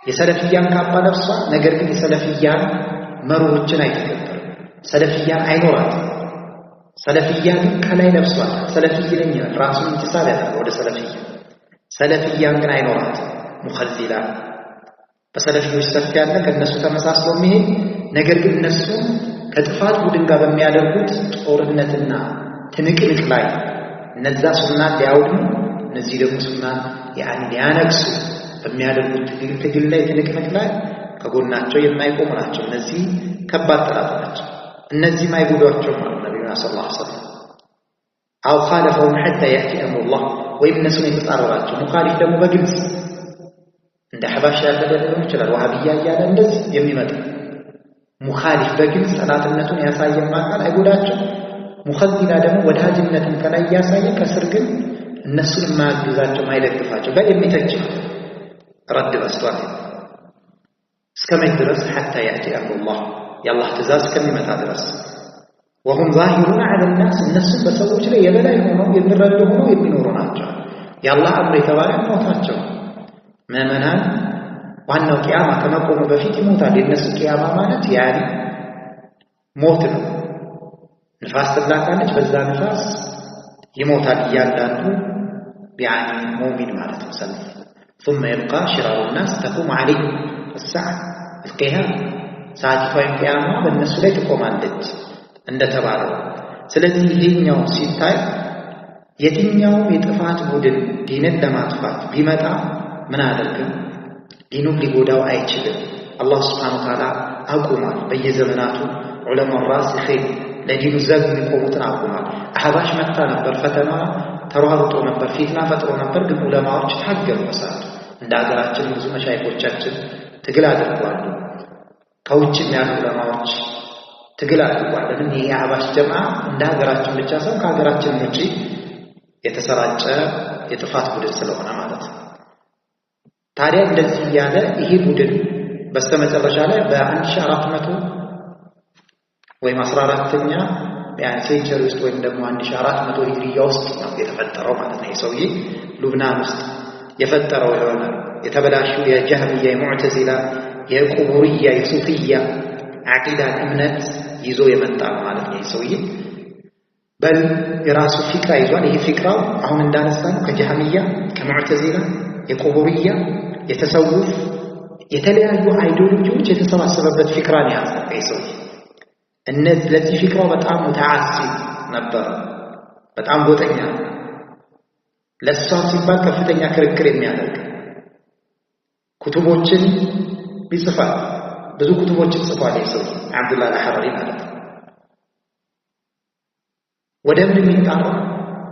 የሰለፍያን ካባ ለብሷል፣ ነገር ግን የሰለፍያን መርሆችን አይተገብርም። ሰለፍያን አይኖራትም። ሰለፍያ ግን ከላይ ለብሷል። ሰለፍይ ነኝ ይላል፣ ራሱን انتساب ያደርጋል ወደ ሰለፍያ። ሰለፍያን ግን አይኖራትም። ሙኸዚላ በሰለፊዎች ሰፍ ያለ ከእነሱ ተመሳስሎ የሚሄድ ነገር ግን እነሱ ከጥፋት ቡድን ጋር በሚያደርጉት ጦርነትና ትንቅንቅ ላይ እነዛ ሱናን ሊያወድሙ እነዚህ ደግሞ ሱናን يعني ሊያነግሱ በሚያደርጉት ትግል ላይ ትንቅንቅ ላይ ከጎናቸው የማይቆሙ ናቸው። እነዚህ ከባድ ጠላት ናቸው። እነዚህ ማይጎዷቸው ማለት ነቢዩና صلى الله عليه وسلم أو خالفهم حتى يأتي أمر الله ወይም እነሱን የተጻረራቸው ሙኻሊፍ ደግሞ በግልጽ እንደ ሐባሽ ያለ ሊሆን ይችላል። ዋሃብያ እያለ እንደዚህ የሚመጣ ሙኻሊፍ በግልጽ ጠላትነቱን ያሳየም አካል አይጎዳቸው። ሙኸዚላ ደግሞ ወዳጅነትን ከላይ እያሳየ ከስር ግን እነሱን የማያግዛቸው የማይደግፋቸው በል የሚተች ረድ በስቷል። እስከ መች ድረስ? ሐታ ያእቲ አምሩላህ የአላህ ትእዛዝ እስከሚመጣ ድረስ። ወሁም ዛሂሩን ዐለ ናስ እነሱም በሰዎች ላይ የበላይ ሆነው የሚረዱ ሆነው የሚኖሩ ናቸው። የአላህ አምር የተባለ ሞታቸው ምዕመናን ዋናው ቂያማ ከመቆሙ በፊት ይሞታል። የእነሱ ቂያማ ማለት ያኔ ሞት ነው። ንፋስ ትላካለች፣ በዛ ንፋስ ይሞታል እያንዳንዱ ያኔ ሙእሚን ማለት ነው። ሰልፍ ثم يبقى شرار الناس تقوم عليهم الساعة القيامة ሰዓቲቷ ወይም ቂያማ በእነሱ ላይ ትቆማለች እንደተባለው። ስለዚህ ይሄኛው ሲታይ የትኛውም የጥፋት ቡድን ዲንን ለማጥፋት ቢመጣ ምን አያደርግም? ዲኑን ሊጎዳው አይችልም። አላህ سبحانه وتعالى አቁሟል። በየዘመናቱ ዑለማ ራሲኺን ለዲኑ ዘብ የሚቆሙትን አቁሟል። አህባሽ መታ ነበር፣ ፈተና ተሯሩጦ ነበር፣ ፊትና ፈጥሮ ነበር። ግን ዑለማዎች ታገሉ በሰዓቱ። እንደ ሀገራችን ብዙ መሻይኮቻችን ትግል አድርጓሉ። ከውጭም ያሉ ዑለማዎች ትግል አድርጓል። ለምን ይሄ የአህባሽ ጀምዓ እንደ ሀገራችን ብቻ ሳይሆን ከሀገራችን ውጪ የተሰራጨ የጥፋት ቡድን ስለሆነ ማለት ነው። ታዲያ እንደዚህ እያለ ይሄ ቡድን በስተመጨረሻ ላይ በ1400 ወይም 14ኛ ያን century ውስጥ ወይም ደግሞ 1400 ሂጅሪያ ውስጥ ነው የተፈጠረው ማለት ነው። የሰውዬ ሉብናን ውስጥ የፈጠረው የሆነ የተበላሹ የጀህሚያ፣ የሙዕተዚላ፣ የቁቡርያ፣ የሱፊያ አቂዳን እምነት ይዞ የመጣ ነው ማለት ነው። የሰውዬ በል የራሱ ፊክራ ይዟል። ይሄ ፊክራው አሁን እንዳነሳነው ከጀሃሚያ፣ ከሙዕተዚላ፣ የቁቡርያ፣ የተሰውፍ የተለያዩ ideology ዎች የተሰባሰበበት ፊክራን የያዘ ይህ ሰውዬ። ለዚህ ፊክራው በጣም متعصب ነበረ። በጣም ጎጠኛ፣ ለእሷም ሲባል ከፍተኛ ክርክር የሚያደርግ ኩቱቦችን ይጽፋል። ብዙ ኩቱቦችን ጽፏል ይህ ሰውዬ ዓብዱላህ አልሐረሪ ማለት ነው። ወደ ምን የሚጣራ?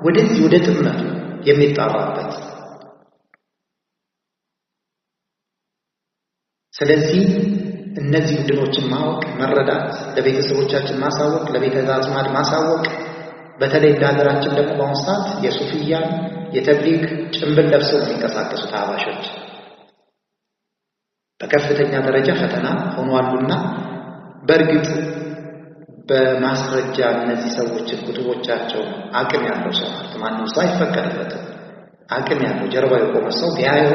ወደዚህ ወደ ጥመቱ የሚጣራበት። ስለዚህ እነዚህ ቡድኖችን ማወቅ፣ መረዳት፣ ለቤተሰቦቻችን ማሳወቅ፣ ለቤተ አዝማድ ማሳወቅ፣ በተለይ እንደ ሀገራችን ደግሞ በአሁኑ ሰዓት የሱፍያን የተብሊግ ጭንብል ለብሰው የሚንቀሳቀሱት አህባሾች በከፍተኛ ደረጃ ፈተና ሆኗሉና በእርግጥ በማስረጃ እነዚህ ሰዎችን ኩቱቦቻቸው አቅም ያለው ሰው ማለት ማንም ሰው አይፈቀድለትም። አቅም ያለው ጀርባ የቆመ ሰው ቢያየው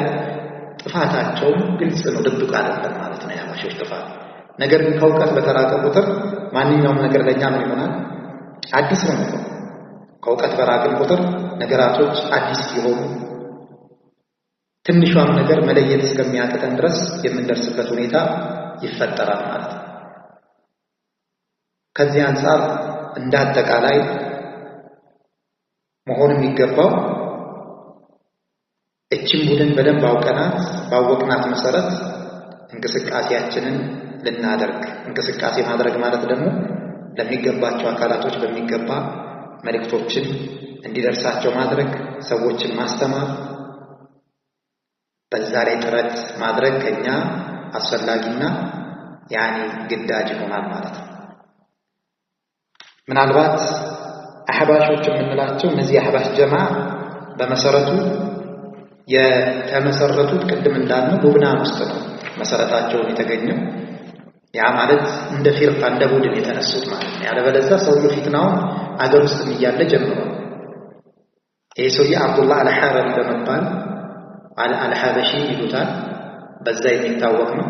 ጥፋታቸውም ግልጽ ነው፣ ድብቅ አይደለም ማለት ነው የአህባሾች ጥፋት። ነገር ግን ከእውቀት በተራቀ ቁጥር ማንኛውም ነገር ለእኛ ምን ይሆናል? አዲስ ነው የሚሆነው። ከእውቀት በራቅን ቁጥር ነገራቶች አዲስ ሲሆኑ ትንሿም ነገር መለየት እስከሚያቅተን ድረስ የምንደርስበት ሁኔታ ይፈጠራል ማለት ነው። ከዚህ አንጻር እንደ አጠቃላይ መሆን የሚገባው እችን ቡድን በደንብ አውቀናት ባወቅናት መሰረት እንቅስቃሴያችንን ልናደርግ፣ እንቅስቃሴ ማድረግ ማለት ደግሞ ለሚገባቸው አካላቶች በሚገባ መልእክቶችን እንዲደርሳቸው ማድረግ፣ ሰዎችን ማስተማር፣ በዛ ላይ ጥረት ማድረግ ከኛ አስፈላጊና ያኔ ግዳጅ ይሆናል ማለት ነው። ምናልባት አህባሾች የምንላቸው እነዚህ የአህባሽ ጀማ በመሰረቱ የተመሰረቱት ቅድም እንዳልነው ሉብናን ውስጥ ነው መሰረታቸውን የተገኘው። ያ ማለት እንደ ፊርቃ እንደ ቡድን የተነሱት ማለት ነው። ያለበለዚያ ሰውየው ፊትናውን አገር ውስጥ እያለ ጀምሯል። ይህ ሰውዬ አብዱላህ አልሐረሪ በመባል አልሐበሺ ይሉታል፣ በዛ የሚታወቅ ነው።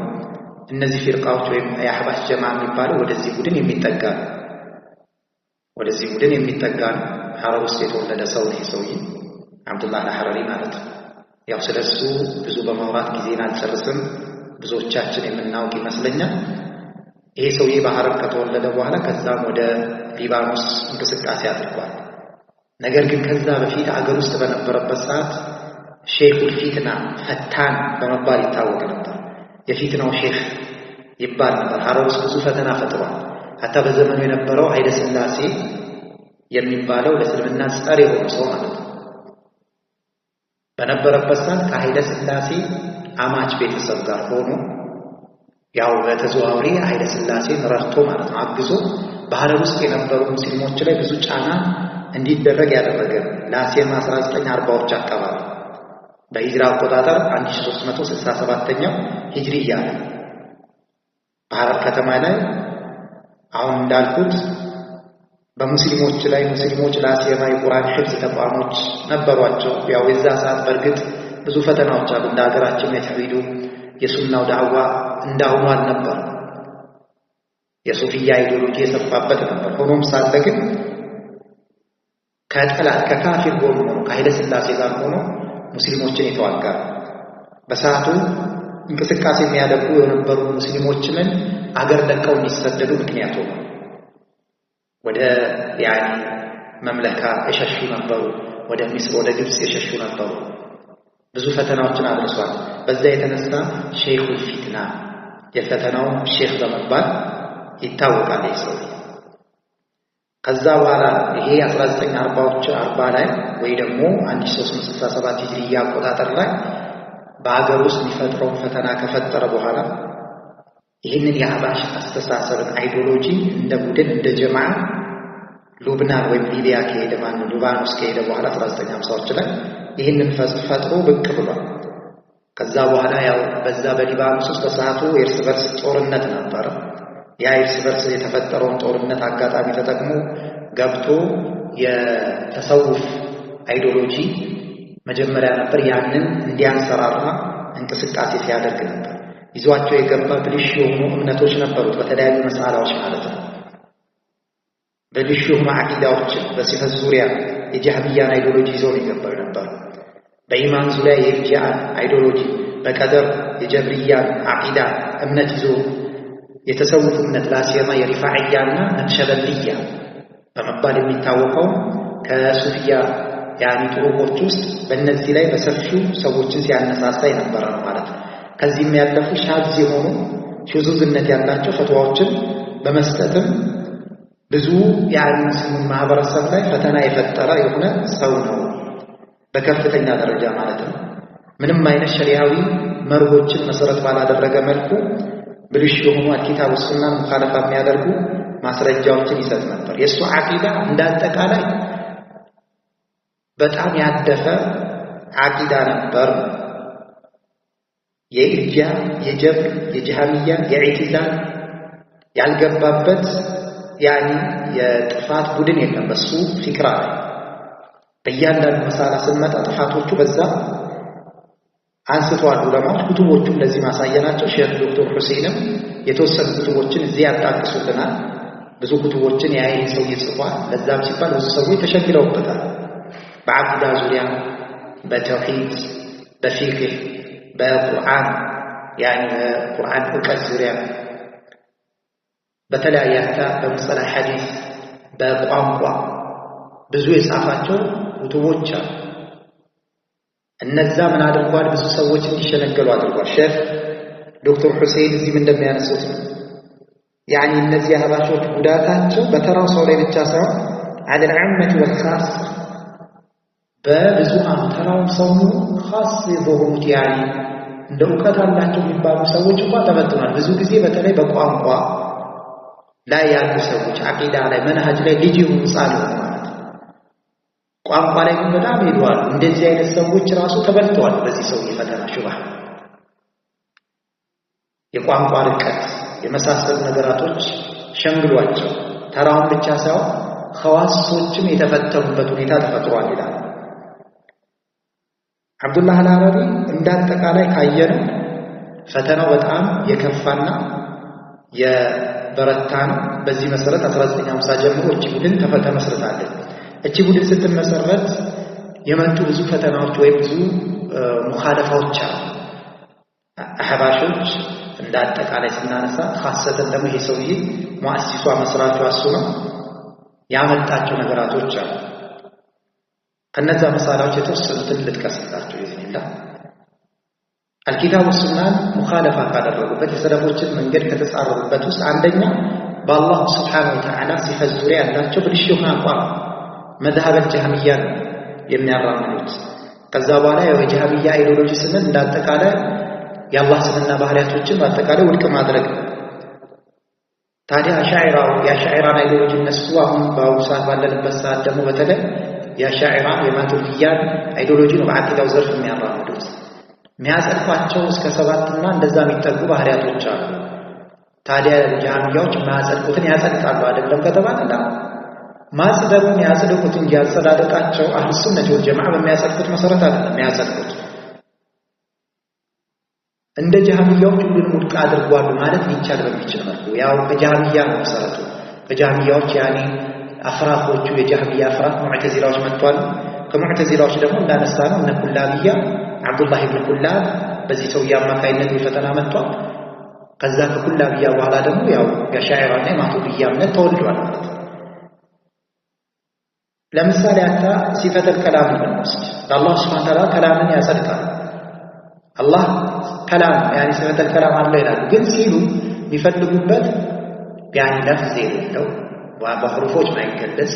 እነዚህ ፊርቃዎች ወይም የአህባሽ ጀማ የሚባለው ወደዚህ ቡድን የሚጠጋ ነው። ወደዚህ ቡድን የሚጠጋ ነው። ሐረር ውስጥ የተወለደ ሰው ነው ሰውዬ አብዱላህ አልሐረሪ ማለት ነው። ያው ስለሱ ብዙ በማውራት ጊዜን አልጨርስም፣ ብዙዎቻችን የምናውቅ ይመስለኛል። ይሄ ሰውዬ በሐረር ከተወለደ በኋላ ከዛም ወደ ሊባኖስ እንቅስቃሴ አድርጓል። ነገር ግን ከዛ በፊት አገር ውስጥ በነበረበት ሰዓት ሼኹል ፊትና ፈታን በመባል ይታወቅ ነበር። የፊትናው ሼኽ ይባል ነበር። ሐረር ውስጥ ብዙ ፈተና ፈጥሯል። حتى በዘመኑ የነበረው ኃይለ ሥላሴ የሚባለው ለእስልምና ጸር የሆኑ ሰው ማለት ነው። በነበረበት ሰዓት ከኃይለ ሥላሴ አማች ቤተሰብ ጋር ሆኖ ያው በተዘዋዋሪ ኃይለ ሥላሴን ረድቶ ማለት ነው፣ አግዞ በሐረር ውስጥ የነበሩ ሙስሊሞች ላይ ብዙ ጫና እንዲደረግ ያደረገ ላሴማ 1940ዎች አካባቢ በሂጅራ አቆጣጠር 1367ኛው ሂጅሪያ ላይ በሐረር ከተማ ላይ አሁን እንዳልኩት በሙስሊሞች ላይ ሙስሊሞች ላሴማ የቁርአን ሒፍዝ ተቋሞች ነበሯቸው። ያው የዛ ሰዓት በእርግጥ ብዙ ፈተናዎች አሉ። እንደ ሀገራችን የተውሂዱ የሱናው ዳዕዋ እንዳሁኑ አልነበር። የሱፊያ ideology የሰፋበት ነበር። ሆኖም ሳለ ግን ከጠላት ከካፊር ጎን ሆኖ ከኃይለ ሥላሴ ጋር ሆኖ ሙስሊሞችን የተዋጋ በሰዓቱ እንቅስቃሴ የሚያደርጉ የነበሩ ሙስሊሞችምን አገር ለቀው እንዲሰደዱ ምክንያት ሆኖ ወደ ያኒ መምለካ የሸሹ ነበሩ። ወደ ሚስር ወደ ግብጽ የሸሹ ነበሩ። ብዙ ፈተናዎችን አድርሷል። በዛ የተነሳ ሼኹል ፊትና የፈተናው ሼኽ በመባል ይታወቃል ይህ ሰው። ከዛ በኋላ ይሄ 1940ዎች 40 ላይ ወይ ደግሞ 1367 ሂጅሪያ አቆጣጠር ላይ በሀገር ውስጥ የሚፈጥረውን ፈተና ከፈጠረ በኋላ ይህንን የአህባሽ አስተሳሰብን ideology እንደ ቡድን እንደ ጀማ ሉብናን ወይም ሊቢያ ከሄደ ማነው ሊባኖስ ከሄደ በኋላ 1950ዎች ላይ ይህንን ፈጥሮ ብቅ ብሏል። ከዛ በኋላ ያው በዛ በሊባኖስ ውስጥ በሰዓቱ የእርስ በርስ ጦርነት ነበረ። ያ እርስ በርስ የተፈጠረውን ጦርነት አጋጣሚ ተጠቅሞ ገብቶ የተሰውፍ ideology መጀመሪያ ነበር። ያንን እንዲያንሰራራ እንቅስቃሴ ሲያደርግ ነበር። ይዟቸው የገባ ብልሽ የሆኑ እምነቶች ነበሩት፣ በተለያዩ መሳላዎች ማለት ነው። ብልሹ የሆኑ ዓቂዳዎችን በሲፈት ዙሪያ የጀህሚያን ideology ይዘው ነው የገባው የነበረው። በኢማን ዙሪያ የኢርጂአን ideology፣ በቀደር የጀብርያን ዓቂዳ እምነት ይዞ የተሰውፍ እምነት لا سيما የሪፋዕያና ነክሸበንድያ በመባል የሚታወቀው ከሱፊያ يعني ጥሩቆች ውስጥ በእነዚህ ላይ በሰፊው ሰዎችን ሲያነሳሳ የነበረ ነው ማለት ነው። ከዚህም ያለፉ شاذ የሆኑ ሽዙዝነት ያላቸው ፈትዋዎችን በመስጠትም ብዙ يعني ሙስሊሙን ማህበረሰብ ላይ ፈተና የፈጠረ የሆነ ሰው ነው፣ በከፍተኛ ደረጃ ማለት ነው። ምንም አይነት ሸሪዓዊ መርሆችን መሰረት ባላደረገ መልኩ ብልሹ የሆኑ الكتاب والسنة ን مخالفة የሚያደርጉ ማስረጃዎችን ይሰጥ ነበር። የእሱ ዓቂዳ እንደ አጠቃላይ በጣም ያደፈ ዓቂዳ ነበር። የኢርጂያ፣ የጀብር፣ የጀሃሚያ፣ የኢዕቲዛል ያልገባበት يعني የጥፋት ቡድን የለም በሱ ፊክራ ላይ። በእያንዳንዱ መሳላ ስንመጣ ጥፋቶቹ በዛ አንስተዋል ዑለማዎች። ኩቱቦቹም ለዚህ ማሳያ ናቸው። ሼክ ዶክተር ሁሴንም የተወሰኑ ኩቱቦችን እዚህ ያጣቅሱልናል። ብዙ ኩቱቦችን የአይን ሰው ይጽፏል። ለዛም ሲባል ብዙ ሰዎች ተሸግረውበታል። በዓቂዳ ዙሪያ፣ በተውሂድ፣ በፊቅህ፣ በቁርአን يعني በቁርአን እውቀት ዙሪያ በተለያየ በ مصطلح ሐዲስ፣ በቋንቋ ብዙ የጻፋቸው ኩቱቦች አሉ። እነዛ ምን አድርጓል? ብዙ ሰዎች እንዲሸነገሉ አድርጓል። ሼክ ዶክተር ሁሴን እዚህም እንደሚያነሱት ነው። يعني እነዚህ አህባሾች ጉዳታቸው በተራው ሰው ላይ ብቻ ሳይሆን على العامة والخاص በብዙሃኑ ተራውም ሰው خاص በሆኑት يعني እንደ እውቀት አላቸው የሚባሉ ሰዎች እንኳ ተበትኗል። ብዙ ጊዜ በተለይ በቋንቋ ላይ ያሉ ሰዎች ዓቂዳ ላይ መንሃጅ ላይ ልጅ ይሁን ሕፃን ይሁን ማለት ነው። ቋንቋ ላይ ግን በጣም ሄደዋል። እንደዚህ አይነት ሰዎች ራሱ ተበልተዋል በዚህ ሰውዬ ፈተና ሹባ፣ የቋንቋ ርቀት የመሳሰሉ ነገራቶች ሸንግሏቸው ተራውን ብቻ ሳይሆን ኸዋሶችም የተፈተኑበት ሁኔታ ተፈጥሯል ይላል አብዱላህ አልሀረሪ። እንዳጠቃላይ ካየነው ፈተናው በጣም የከፋና የበረታ ነው። በዚህ መሰረት 1950 ጀምሮ እቺ ቡድን ተመስርታለች። እቺ ቡድን ስትመሰረት የመጡ ብዙ ፈተናዎች ወይም ብዙ ሙኻለፋዎች አሉ። አህባሾች እንደ አጠቃላይ ስናነሳ ካሰተን ደግሞ ይሄ ሰውዬ ሙአሲሷ መስራቿ እሱ ነው ያመጣቸው ነገራቶች አሉ። ከነዛ መሳላዎች የተወሰኑትን ልጥቀስላቸው ይዝኒላ። አልኪታብ ወሱናን ሙኻለፋ ካደረጉበት የሰለፎችን መንገድ ከተጻረሩበት ውስጥ አንደኛ በአላሁ ስብሓነሁ ወተዓላ ሲፈት ዙሪያ ያላቸው ብልሹ የሆነ አቋም መዝሀበል ጀህሚያ ነው የሚያራምዱት። ከዛ በኋላ የጀህሚያ ideology ስንል እንዳጠቃላይ የአላህ ስምና ባህሪያቶችን በአጠቃላይ ውድቅ ማድረግ ነው። ታዲያ አሻዒራው የአሻዒራን ideology እነሱ አሁን በአሁኑ ሰዓት ባለንበት ሰዓት ደግሞ በተለይ የአሻዒራን የማቱሪዲያን ideology ነው በዓቂዳው ዘርፍ የሚያራምዱት። የሚያጸድቋቸው እስከ 7 እና እንደዛ የሚጠጉ ባህሪያቶች አሉ። ታዲያ ጃህሚያዎች የማያጸድቁትን ያጸድቃሉ አይደለም ከተባለ ማጽደቁን ያጽድቁት እንጂ ያጸዳደቃቸው أهل السنة والجماعة በሚያጸድቁት መሰረት አይደለም የሚያጸድቁት። እንደ ጃህሚያዎች ሁሉንም ውድቅ አድርጓሉ ማለት ሊቻል በሚችል መልኩ ያው ከጃህሚያ ነው መሰረቱ። ከጃህሚያዎች يعني አፍራኮቹ የጃህሚያ አፍራክ ሙዕተዚላዎች መጥቷል። ከሙዕተዚላዎች ደግሞ እንዳነሳ ነው እነ ኩላብያ አብዱላህ ኢብኑ ኩላብ በዚህ ሰውዬ አማካይነት የፈተና መጥቷል። ከዛ ከኩላብያ በኋላ ደግሞ ያው የአሻዒራና የማቱሪዲያ እምነት ተወልዷል ማለት ነው። ለምሳሌ አታ صفة الكلام ብንወስድ ለአላህ سبحانه وتعالى ከላምን ያጸድቃል። አላህ كلام يعني صفة الكلام አለ ይላሉ። ግን ሲሉ የሚፈልጉበት يعني لفظ የሌለው በሁሩፎች ማይገለጽ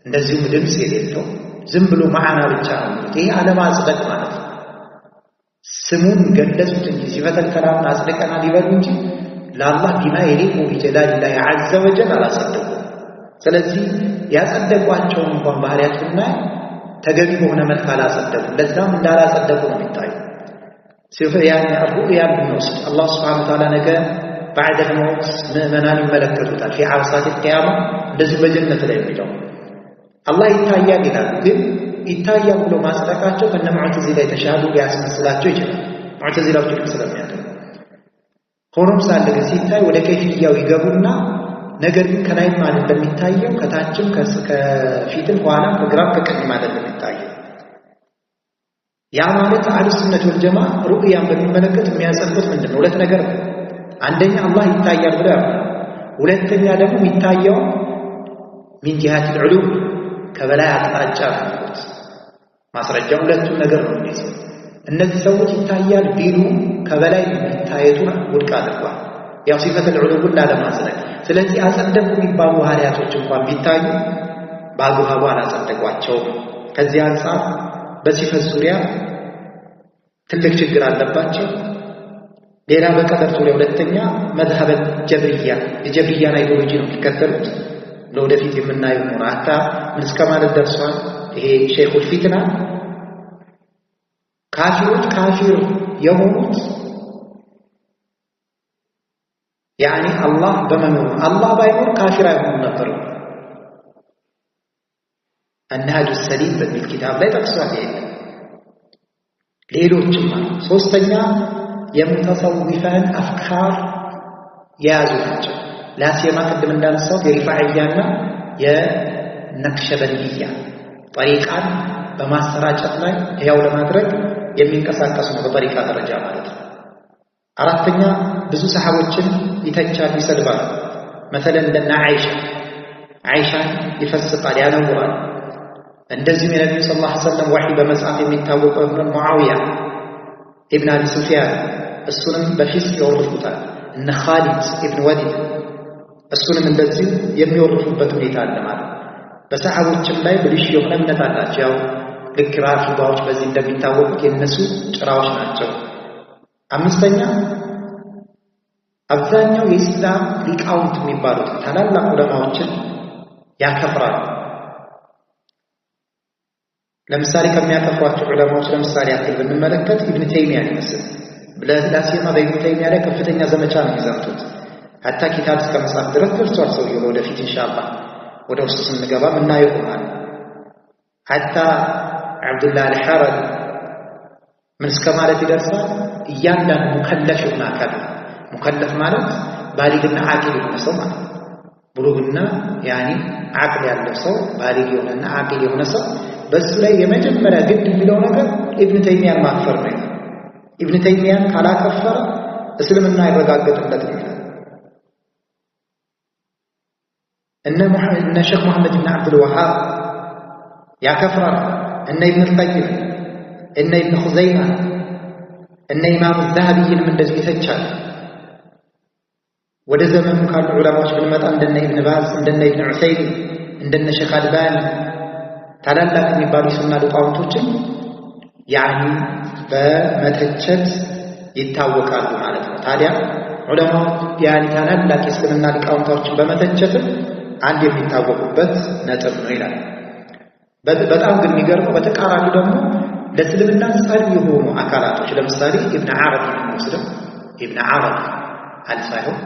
እንደዚሁም ድምፅ የሌለው ዝም ብሎ معنى ብቻ ነው የሚሉት። ይሄ አለማጽደቅ ማለት ነው። ስሙን ገለጹት እንጂ صفة الكلام ን አጽድቀናል ይበሉ እንጂ ለአላህ بما يليق بجلال الله عز وجل አላጸደቁም። ስለዚህ ያጸደቋቸውን እንኳን ባህሪያት ብናይ ተገቢ በሆነ መልክ አላጸደቁም። ለዛም እንዳላጸደቁ ነው የሚታዩ። يعني رؤيا ብንወስድ አላህ سبحانه وتعالى ነገ بعد الموت ምዕመናን ይመለከቱታል። في عرصات القيامة እንደዚሁ በጀነት ላይ የሚለው አላህ ይታያል ይላሉ። ግን ይታያል ብሎ ማጽደቃቸው ከነ ሙዕተዚላ የተሻሉ ሊያስመስላቸው ይችላል። ሙዕተዚላዎች ግን ስለሚያደርጉ ሆኖም ሳለ ግን ሲታይ ወደ ከይፍያው ይገቡና ነገር ግን ከላይም አይደለም የሚታየው፣ ከታችም ከፊትም ከኋላም ከግራም ከቀኝም አይደለም የሚታየው። ያ ማለት አህሉ ሱነት ወል ጀማ ሩእያን በሚመለከት የሚያጸድቁት ምንድን ነው? ሁለት ነገር ነው። አንደኛ አላህ ይታያል ብለው ያምናሉ። ሁለተኛ ደግሞ የሚታየው من جهة العلو ከበላይ አቅጣጫ ነው የሚሉት። ማስረጃው ሁለቱም ነገር ነው የሚይዘው። እነዚህ ሰዎች ይታያል ቢሉ ከበላይ የሚታየቱን ውድቅ አድርጓል። ያው صفة العلو ን ላለማጽደቅ። ስለዚህ አጸደቁ የሚባሉ ባህሪያቶች እንኳን ቢታዩ በአግባቡ አላጸደቋቸውም። ከዚህ አንጻር በሲፈት ዙሪያ ትልቅ ችግር አለባቸው። ሌላ በቀደር ዙሪያ ሁለተኛ مذهب الجبرية የጀብርያን ideology ነው የሚከተሉት። ለወደፊት የምናየው ነው። حتى ምን እስከ ማለት ደርሷል። ይሄ ሼኹል ፊትና ካፊሮች ካፊር የሆኑት يعني አላህ በመኖሩ አላህ ባይኖር ካፊር አይሆኑም ነበር። النهج السليم በሚል ኪታብ ላይ ጠቅሷል። ይሄ ሌሎችም አሉ። ሶስተኛ የሙተሰዊፋን أفكار የያዙ ናቸው። لا سيما ቅድም እንዳነሳሁት የሪፋዕያና የነክሸበንድያ ጠሪቃን በማሰራጨት ላይ ሕያው ለማድረግ የሚንቀሳቀሱ ነው፣ በጠሪቃ ደረጃ ማለት ነው። አራተኛ ብዙ ሰሓቦችን ይተቻል፣ ይሰድባል። መተለን እንደነ አይሻ አይሻን ይፈስቃል፣ ያነውራል። እንደዚሁም የነቢዩ صلى الله عليه وسلم ወሕይ በመጻፍ የሚታወቀው የሆነ ሙዓዊያ ኢብን አቢ ሱፊያን እሱንም በ فسق ይወርፉታል። እነ ኻሊድ ኢብን ወሊድ እሱንም እንደዚሁ የሚወርፉበት ሁኔታ አለ ማለት ነው። በሰሓቦችም ላይ ብልሹ የሆነ እምነት አላቸው። ያው ልክ ራፊዳዎች በዚህ እንደሚታወቁት የእነሱ ጭራዎች ናቸው። አምስተኛ አብዛኛው የኢስላም ሊቃውንት የሚባሉት ታላላቅ ዑለማዎችን ያከፍራሉ። ለምሳሌ ከሚያከፍሯቸው ዑለማዎች ለምሳሌ ያክል ብንመለከት ኢብን ተይሚያን ይመስል لا سيما በኢብን ተይሚያ ላይ ከፍተኛ ዘመቻ ነው የሚዘምቱት። حتى ኪታብ እስከ መጻፍ ድረስ ደርሷል ሰውየው። ለወደፊት ኢንሻአላህ ወደ ውስጥ ስንገባ ምናየው ይሆናል። حتى ዓብዱላህ አልሐረሪ ምን እስከ ማለት ይደርሳል? እያንዳንዱ مكلف የሆነ አካል مكلف ማለት ባሊግና ዓቂል የሆነ ሰው ማለት ነው። ብሉግና يعني ዓቅል ያለው ሰው ባሊግ የሆነና ዓቂል የሆነ ሰው በሱ ላይ የመጀመሪያ ግድ የሚለው ነገር ኢብን ተይሚያን ማክፈር ነው። ኢብን ተይሚያን ካላከፈረ እስልምና አይረጋገጥለትም ይላል። እነ ሼክ መሐመድ ብን ዓብዱል ወሃብ ያከፍራል። እነ ኢብን አልቀይም፣ እነ ኢብን ኹዘይማ፣ እነ ኢማሙ ዛሀቢይንም እንደዚሁ ይተቻል። ወደ ዘመኑ ካሉ ዑለማዎች ብንመጣ እንደነ ኢብን ባዝ፣ እንደነ ኢብን ዑሰይሚን፣ እንደነ ሼክ አልባኒ ታላላቅ የሚባሉ የሱና ሊቃውንቶችን يعني በመተቸት ይታወቃሉ ማለት ነው። ታዲያ ዑለማው يعني ታላላቅ የእስልምና ሊቃውንቶችን በመተቸትም አንድ የሚታወቁበት ነጥብ ነው ይላል። በጣም ግን የሚገርመው በተቃራኒው ደግሞ ለእስልምና ጸር የሆኑ አካላቶች ለምሳሌ ኢብን ዓረቢ ብንወስደው ኢብን ዓረቢ አል ሳይሆን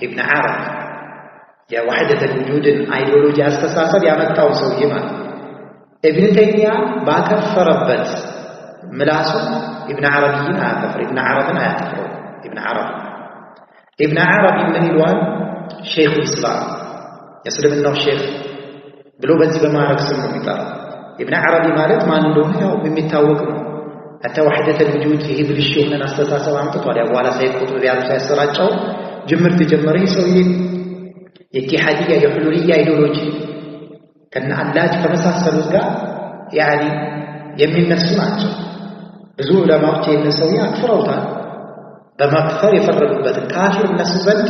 ኢብን ዓረቢ የ وحدة الوجود ን ideology አስተሳሰብ ያመጣውን ሰውዬ ማለት ነው። ኢብን ተይሚያ ባከፈረበት ምላሱ ኢብን ዓረቢን አያከፍር፣ ኢብን ዓረብን አያከፍረው። ኢብን ዓረቢ ኢብን ዓረቢ ምን ይለዋል? شيخ الإسلام የእስልምናው ሼክ ብሎ በዚህ በማዕረግ ስም ነው የሚጠራው። ኢብን ዓረቢ ማለት ማን እንደሆነ ያው የሚታወቅ ነው። حتى وحدة الوجود ይሄ ብልሹ የሆነን አስተሳሰብ አምጥቷል። ያው በኋላ ሰይድ ቁጥብ ያሉ ሳያሰራጨው ጅምርት የጀመረ ይህ ሰውዬ የኢቲሓድያ የሑሉልያ ideology ከነ አላጅ ከመሳሰሉት ጋር يعني የሚነሱ ናቸው። ብዙ ዑለማዎች ይህንን ሰውዬ አክፍረውታል። በመክፈር የፈረዱበትን ካፊር እነሱ ዘንድ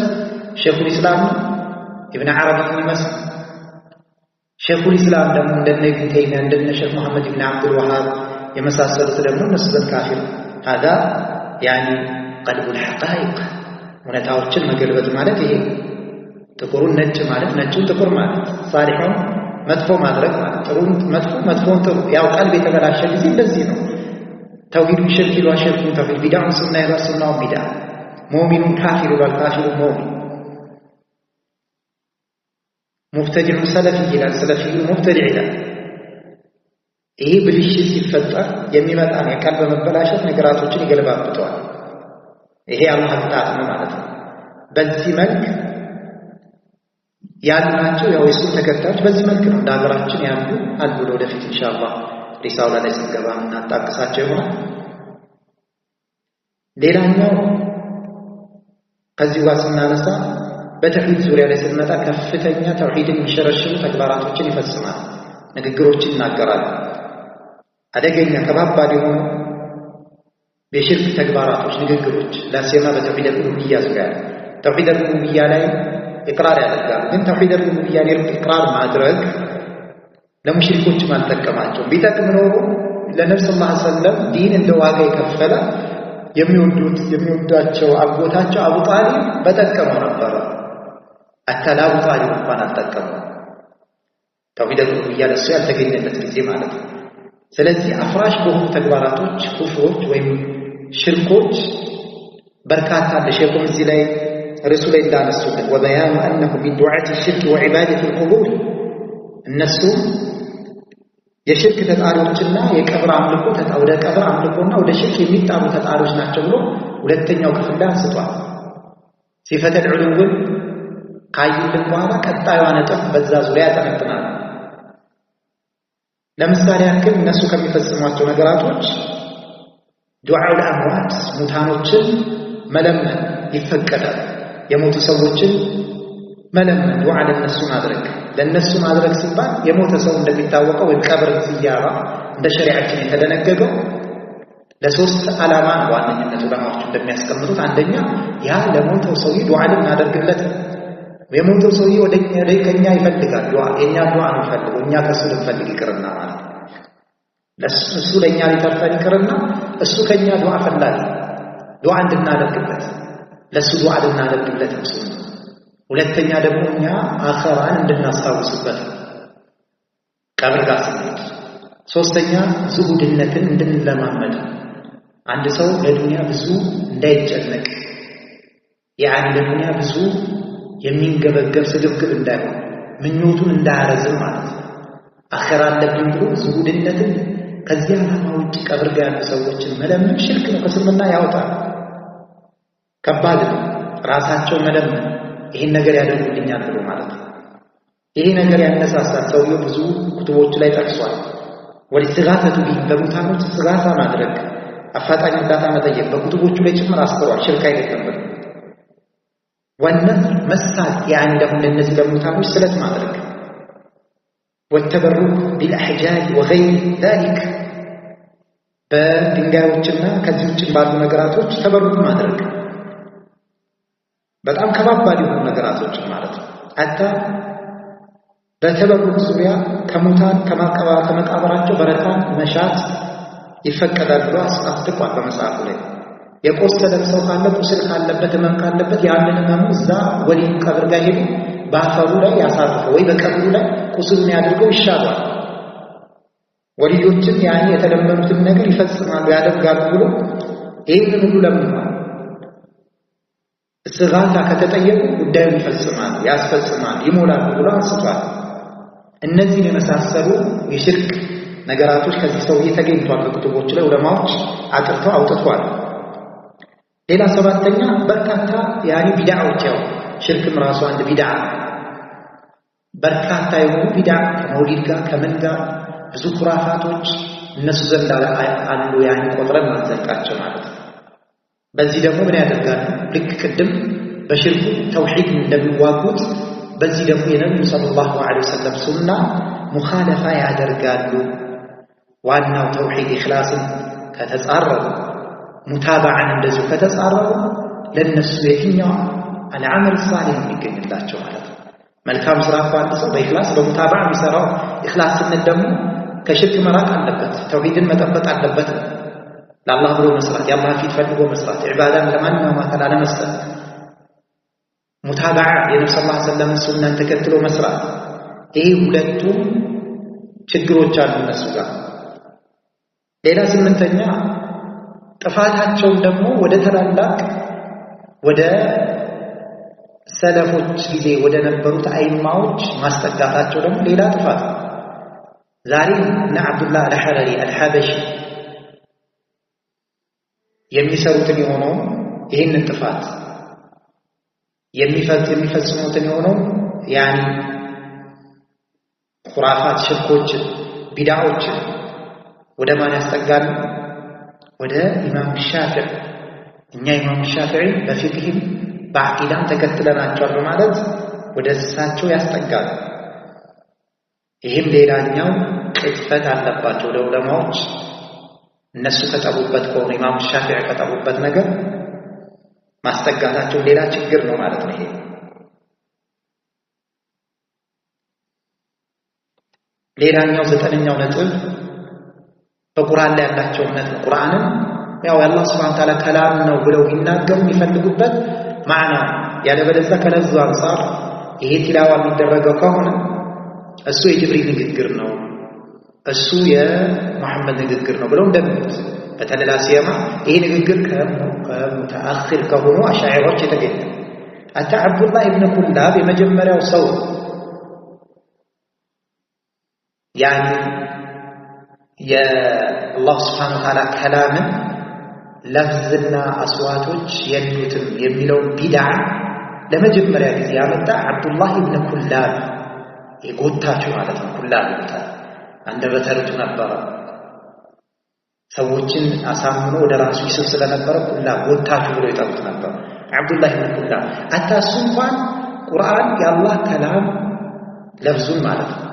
ሼኹል ኢስላም ኢብን ዓረቢ የሚመስል ሼኹል ኢስላም ደግሞ እንደነ ኢብን ተይሚያ እንደነ ሼክ መሐመድ ኢብን ዓብዱል ወሃብ የመሳሰሉት ደግሞ እነሱ ዘንድ ካፊር። هذا يعني قلب الحقائق እውነታዎችን መገልበጥ ማለት ይሄ ጥቁሩን ነጭ ማለት ነጩን ጥቁር ማለት ሳሊሑን መጥፎ ማድረግ ማለት ጥሩን መጥፎ መጥፎን ጥሩ። ያው ቀልብ የተበላሸ ጊዜ እንደዚህ ነው። ተውሂዱን ሽርክ ይሏል፣ ሽርኩን ተውሂድ፣ ቢድዓውን ሱና ይሏል፣ ሱናውን ቢድዓ፣ ሙእሚኑን ካፊር ይሏል፣ ካፊሩን ሙእሚን፣ ሙብተዲዑን ሰለፊ ይላል፣ ሰለፊዩን ሙብተዲዕ ይላል። ይሄ ብልሽት ሲፈጠር የሚመጣ ነው። የቀልብ መበላሸት ነገራቶችን ይገለባብጠዋል። ይሄ አላህ ቅጣት ነው ማለት ነው። በዚህ መልክ ያሉ ናቸው። ያው የሱ ተከታዮች በዚህ መልክ ነው እንደ ሀገራችን ያሉ አሉ። ወደፊት ኢንሻአላህ ሪሳላ ላይ ስንገባ እናጣቅሳቸው ይሆናል። ሌላኛው ከዚህ ጋር ስናነሳ በተውሂድ ዙሪያ ላይ ስንመጣ ከፍተኛ ተውሂድን የሚሸረሽሩ ተግባራቶችን ይፈጽማል፣ ንግግሮችን ይናገራል። አደገኛ ከባባድ የሆኑ የሽርክ ተግባራቶች፣ ንግግሮች لا سيما በተውሂድ الألوهية ዙሪያ ላይ ተውሂድ الربوبية ላይ إقرار ያደርጋሉ። ግን ተውሂድ الربوبية ን إقرار ማድረግ ለሙሽሪኮችም አልጠቀማቸውም። ቢጠቅም ኖሮ ለነብዩ صلى الله عليه وسلم ዲን እንደ ዋጋ የከፈለ የሚወዱት የሚወዳቸው አጎታቸው አቡ ጣሊብ በጠቀመው ነበረ። አታ ለአቡ ጣሊብ እንኳን አልጠቀመው። ተውሂድ الربوبية ለሱ ያልተገኘለት ጊዜ ማለት ነው። ስለዚህ አፍራሽ በሆኑ ተግባራቶች ኩፍሮች ወይም ሽርኮች በርካታ አለ። ሼኹም እዚህ ላይ ርዕሱ ላይ እንዳነሱልን وبيان أنه من دعاة الشرك وعبادة القبور እነሱም የሽርክ ተጣሪዎችና የቀብር አምልኮ ወደ ቀብር አምልኮና ወደ ሽርክ የሚጣሩ ተጣሪዎች ናቸው ብሎ ሁለተኛው ክፍል ላይ አንስቷል። صفة العلو ን ካዩልን በኋላ ቀጣዩዋ ነጥብ በዛ ዙሪያ ያጠነጥናል። ለምሳሌ ያክል እነሱ ከሚፈጽሟቸው ነገራቶች دعاء الأموات ሙታኖችን መለመን ይፈቀዳል። የሞቱ ሰዎችን መለመን ዱዓ ለነሱ ማድረግ። ለነሱ ማድረግ ሲባል የሞተ ሰው እንደሚታወቀው ወይም ቀብር ዝያራ እንደ ሸሪዓችን የተደነገገው ለሶስት ዓላማ ነው በዋነኝነት ዑለማዎቹ እንደሚያስቀምጡት። አንደኛ ያ ለሞተው ሰውዬ ዱዓ ልናደርግለት፣ የሞተው ሰውዬ ወደ ከኛ ይፈልጋል ዱዓ፣ የኛ ዱዓ ነው የሚፈልገው፣ እኛ ከእሱ ልንፈልግ ይቅርና ማለት ነው። እሱ ለእኛ ሊተርፈን ይቅርና እሱ ከኛ ዱዓ ፈላጊ፣ ዱዓ እንድናደርግለት ለእሱ ዱዓ ልናደርግለት ነው። ሁለተኛ ደግሞ እኛ አኸራን እንድናስታውስበት ቀብር ጋር ስንሄድ። ሶስተኛ ዝሁድነትን እንድንለማመድ፣ አንድ ሰው ለዱንያ ብዙ እንዳይጨነቅ፣ ያኒ ለዱንያ ብዙ የሚንገበገብ ስግብግብ እንዳይሆን፣ ምኞቱን እንዳያረዝም ማለት ነው። አኸራ አለብኝ ብሎ ዝሁድነትን ከዚህ ዓላማ ውጭ ቀብር ጋር ያሉ ሰዎችን መለመን ሽርክ ነው፣ ከእስልምና ያወጣል። ከባድ ነው ራሳቸው መለመን ይሄን ነገር ያደርጉልኛል ብሎ ማለት ነው። ይሄ ነገር ያነሳሳል። ሰውየው ብዙ ኩቱቦች ላይ ጠቅሷል። والاستغاثة به በሙታኖች استغاثة ማድረግ አፋጣኝ እርዳታ መጠየቅ በኩቱቦቹ ላይ ጭምር አስፈሯል። ሽርክ አይደለም ብሎ والنذر መሳል يعني ለሁም ለእነዚህ ለሙታኖች ስለት ማድረግ والتبرك بالأحجار وغير ذلك በድንጋዮችና ከዚህ ውጭ ባሉ ነገራቶች ተበሩክ ማድረግ በጣም ከባባድ የሆኑ ነገራቶች ማለት ነው። حتى በተበሩክ ዙሪያ ከሙታን ከመቃብራቸው በረካን መሻት ይፈቀዳል ብሎ አጽድቋል በመጽሐፉ ላይ። የቆሰለም ሰው ካለ ቁስል ካለበት ህመም ካለበት ያንን ህመሙ እዛ ወሊዩ ቀብር ጋር ሄዶ በአፈሩ ላይ ያሳርፈው ወይ በቀብሩ ላይ ቁስሉን ያድርገው ይሻሏል። ወልዮችም ያን የተለመኑትን ነገር ይፈጽማሉ ያደርጋሉ ብሎ ይህንን ሁሉ ለምኗል። እስጋታ ከተጠየቁ ጉዳዩን ይፈጽማሉ፣ ያስፈጽማሉ፣ ይሞላሉ ብሎ አንስቷል። እነዚህን የመሳሰሉ የሽርክ ነገራቶች ከዚህ ሰውዬ ተገኝቷል። በኩቱቦች ላይ ዑለማዎች አጥርተው አውጥተዋል። ሌላ ሰባተኛ በርካታ ያኒ ቢድዓዎች፣ ያው ሽርክም ራሱ አንድ ቢድዓ፣ በርካታ የሆኑ ቢድዓ ከመውሊድ ጋር ከምን ጋር ብዙ ኩራፋቶች እነሱ ዘንድ አሉ። ያኒ ቆጥረን ማንዘልቃቸው ማለት ነው። በዚህ ደግሞ ምን ያደርጋሉ? ልክ ቅድም በሽርኩ ተውሂድ እንደሚዋጉት በዚህ ደግሞ የነብዩ صلى الله عليه وسلم ሱና مخالفة ያደርጋሉ። ዋናው ተውሂድ ኢኽላስን ከተጻረሩ ሙታባዓን እንደዚሁ ከተጻረሩ ለነሱ የትኛው العمل الصالح የሚገኝላቸው ማለት ነው። መልካም ስራ እኮ አንድ ሰው በኢኽላስ በሙታባዓ የሚሰራው ኢኽላስ ስንል ደግሞ ከሽርክ መራቅ አለበት፣ ተውሂድን መጠበቅ አለበት። ለአላህ ብሎ መስራት፣ የአላህ ፊት ፈልጎ መስራት፣ ዒባዳን ለማንኛውም አካል አለመስጠት፣ ሙታባዓ የነብዩ صلى الله عليه وسلم ሱናን ተከትሎ መስራት፣ ይሄ ሁለቱም ችግሮች አሉ እነሱ ጋር። ሌላ ስምንተኛ ጥፋታቸውን ደግሞ ወደ ታላላቅ ወደ ሰለፎች ጊዜ ወደ ነበሩት አይማዎች ማስጠጋታቸው ደግሞ ሌላ ጥፋት ነው። ዛሬ እነ አብዱላህ አልሐረሪ አልሐበሺ የሚሰሩትን የሆነው ይህንን ጥፋት የሚፈጽሙትን የሆነው ያኒ ኹራፋት፣ ሽርኮችን፣ ቢድዓዎችን ወደ ማን ያስጠጋሉ? ወደ ኢማም ሻፊዒ። እኛ ኢማም ሻፊዒ በፊቅህም በዐቂዳም ተከትለናቸዋል በማለት ወደ እሳቸው ያስጠጋሉ። ይህም ሌላኛው ቅጥፈት አለባቸው ወደ ዑለማዎች። እነሱ ከጠቡበት ከሆነ ኢማም ሻፊዒ ከጠቡበት ነገር ማስጠጋታቸው ሌላ ችግር ነው ማለት ነው። ይሄ ሌላኛው ዘጠነኛው ነጥብ በቁርአን ላይ ያላቸው እምነት ነው። ቁርአንን ያው የአላህ ሱብሓነሁ ወተዓላ ከላም ነው ብለው ቢናገሩ የሚፈልጉበት ማዕና ያለበለዚያ ከለዙ አንጻር ይሄ ቲላዋ የሚደረገው ከሆነ እሱ የጅብሪል ንግግር ነው፣ እሱ የሙሐመድ ንግግር ነው ብለው እንደሚሉት በተለይ ላሲየማ ይሄ ንግግር ከሙተአኺር ከሆኑ አሻዒሮች የተገኘ አታ ዓብዱላህ ኢብን ኩላብ የመጀመሪያው ሰው ያኒ የአላህ ስብሓነሁ ወተዓላ ከላምን ለፍዝና አስዋቶች የሉትም የሚለውን ቢድዓ ለመጀመሪያ ጊዜ ያመጣ ዓብዱላህ ኢብን ኩላብ የጎታቹ ማለት ነው። ኩላብ ይሉታል። አንደበተ ርቱዕ ነበረ። ሰዎችን አሳምኖ ወደ ራሱ ይስብ ስለነበረ ኩላብ ጎታቹ ብሎ ይጠሩት ነበር። ዓብዱላህ ኢብን ኩላብ አታ እሱ እንኳን ቁርአን የአላህ ከላም ለፍዙን ማለት ነው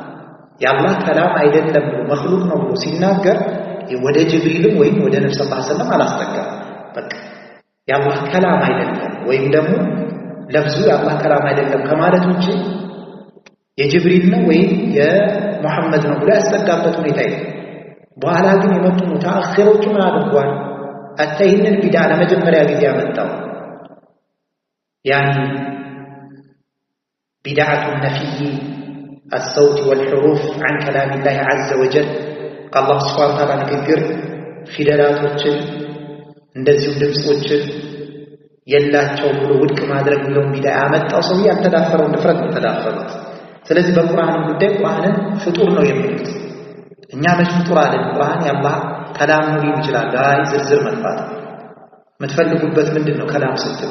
የአላህ ከላም አይደለም ብሎ መክሉቅ ነው ብሎ ሲናገር ወደ ጅብሪልም ወይም ወደ ነብዩ ሰለላሁ ዐለይሂ ወሰለም አላስጠጋም። በቃ የአላህ ከላም አይደለም ወይም ደግሞ ለፍዙ የአላህ ከላም አይደለም ከማለት ውጭ የጅብሪል ነው ወይም የሙሐመድ ነው ብሎ ያስጠጋበት ሁኔታ የለም። በኋላ ግን የመጡ ሙተአኺሮቹ ምን አድርጓል? አታ ይህንን ቢድዓ ለመጀመሪያ ጊዜ ያመጣው ያኒ ቢድዓቱ ነፊይ الصوت والحروف عن كلام الله عز وجل ከአላህ ስብሐነ ወተዓላ ንግግር ፊደላቶችን እንደዚሁም ድምፆችን የላቸውም ብሎ ውድቅ ማድረግ የሚለውን ቢድዓ ያመጣው ሰውዬ ያልተዳፈረውን ድፍረት ነው የተዳፈሩት። ስለዚህ በቁርአን ጉዳይ ቁርአንን ፍጡር ነው የሚሉት። እኛ መች ፍጡር አለን? ቁርአን የአላህ ከላም ነው ሊሉ ይችላል። አይ ዝርዝር መግባት የምትፈልጉበት ምንድን ነው? ከላም ስትሉ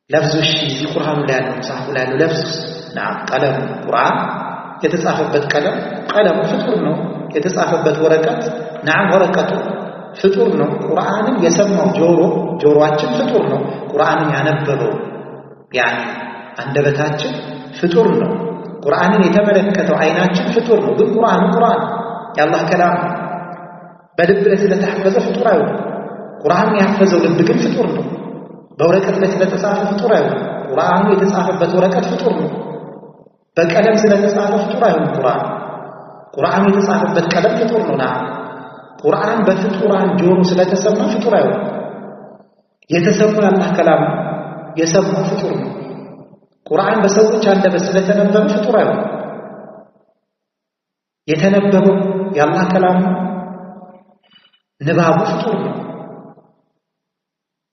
ለፍዙ እሺ፣ እዚህ ቁርአኑ ላይ ያለው መጽሐፉ ላይ ያለው ለፍዙ ናም ቀለሙ ቁርአን የተጻፈበት ቀለም ቀለሙ ፍጡር ነው። የተጻፈበት ወረቀት ናም ወረቀቱ ፍጡር ነው። ቁርአንን የሰማው ጆሮ ጆሮአችን ፍጡር ነው። ቁርአንን ያነበበው ያኒ አንደበታችን ፍጡር ነው። ቁርአንን የተመለከተው አይናችን ፍጡር ነው። ግን ቁርአኑ ቁርአን የአላህ ከላም በልብ ላይ ስለተሐፈዘ ፍጡር አይሆንም። ቁርአንን ያፈዘው ልብ ግን ፍጡር ነው። በወረቀት ላይ ስለተጻፈ ፍጡር አይሆንም። ቁርአኑ የተጻፈበት ወረቀት ፍጡር ነው። በቀለም ስለተጻፈ ፍጡር አይሆንም። ቁርአን ቁርአኑ የተጻፈበት ቀለም ፍጡር ነው። ቁርአን በፍጡራን ጆሮ ስለተሰማ ፍጡር አይሆንም። የተሰማው የአላህ ከላም የሰማው ፍጡር ነው። ቁርአን በሰዎች አንደበት ስለተነበበ ፍጡር አይሆንም። የተነበበው የአላህ ከላም ንባቡ ፍጡር ነው።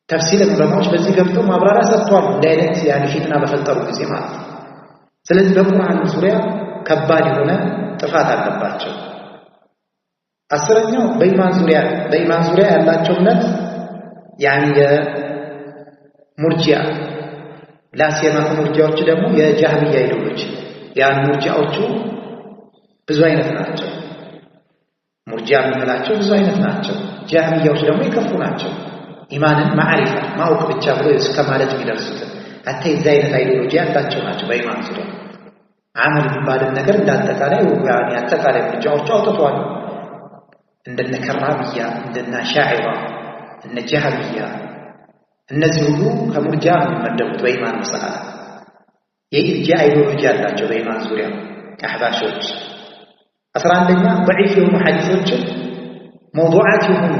ተፍሲር ዑለማዎች በዚህ ገብተው ማብራሪያ ሰጥተዋል። እንዲህ አይነት ያኒ ፊትና በፈጠሩ ጊዜ ማለት ነው። ስለዚህ በቁርአን ዙሪያ ከባድ የሆነ ጥፋት አለባቸው። አስረኛው በኢማን ዙሪያ ያላቸው እምነት ያኒ የሙርጂያ ላሲየማ ከሙርጂያዎች ደግሞ የጃህሚያ ideology ያን ሙርጂያዎቹ ብዙ አይነት ናቸው። ሙርጂያ የምንላቸው ብዙ አይነት ናቸው። ጃህሚያዎች ደግሞ የከፉ ናቸው። ኢማንን ማዕሪፋ ማወቅ ብቻ ብሎ እስከ ማለት የሚደርሱትን አታ የዚህ አይነት ideology ያላቸው ናቸው። በኢማን ዙሪያ አመል የሚባልን ነገር እንዳጠቃላይ ያኒ አጠቃላይ ሙርጂያዎቹ አውጥተዋል። እንደነ ከራሚያ፣ እንደነ ሻዒራ፣ እነ ጃህሚያ እነዚህ ሁሉ ከሙርጂያ ነው የሚመደቡት። በኢማን መስአላ የኢርጂዓ ideology ያላቸው በኢማን ዙሪያ አህባሾች። 11ኛ ضعيف የሆኑ ሐዲሶችን መውዱዓት የሆኑ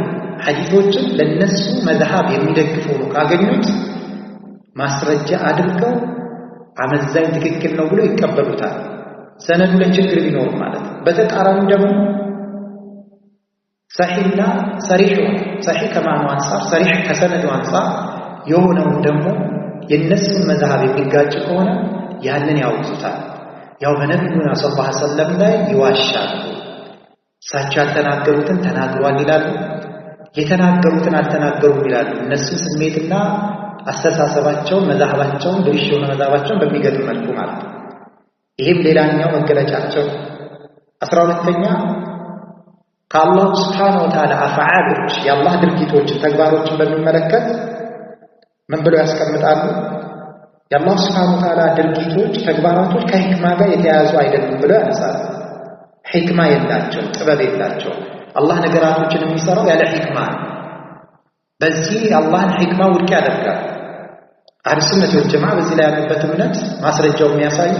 ሐዲሶችን ለነሱ መዝሃብ የሚደግፍ ሆኖ ካገኙት ማስረጃ አድርገው አመዛኝ ትክክል ነው ብሎ ይቀበሉታል። ሰነዱ ላይ ችግር ቢኖር ማለት ነው። በተቃራኒው ደግሞ ሰሒህና ሰሪሕ ሰሒህ ከማኑ አንፃር ሰሪሕ ከሰነዱ አንፃር የሆነውን ደግሞ የነሱን መዝሃብ የሚጋጭ ከሆነ ያንን ያወግዙታል። ያው በነቢዩና ሰለላሁ ዐለይሂ ወሰለም ላይ ይዋሻሉ። እሳቸው ያልተናገሩትን ተናግሯል ይላሉ፣ የተናገሩትን አልተናገሩም ይላሉ። እነሱን ስሜትና አስተሳሰባቸውን መዛህባቸውን ብልሽ የሆነ መዛህባቸውን በሚገጥም መልኩ ማለት ነው። ይህም ሌላኛው መገለጫቸው። 12ኛ ከአላሁ ስብሓነሁ ወተዓላ አፍዓሎች የአላህ ድርጊቶችን ተግባሮችን በሚመለከት ምን ብለው ያስቀምጣሉ? የአላሁ ስብሓነሁ ወተዓላ ድርጊቶች ተግባራቶች ከሕክማ ጋር የተያያዙ አይደሉም ብለው ያነሳሉ። ሕክማ የላቸው፣ ጥበብ የላቸው። አላህ ነገራቶችን የሚሰራው ያለ ሕክማ ነው። በዚህ የአላህን ሕክማ ውድቅ ያደርጋል። አህሉ ሱነት ወል ጀማዓ በዚህ ላይ ያሉበት እምነት ማስረጃው የሚያሳዩ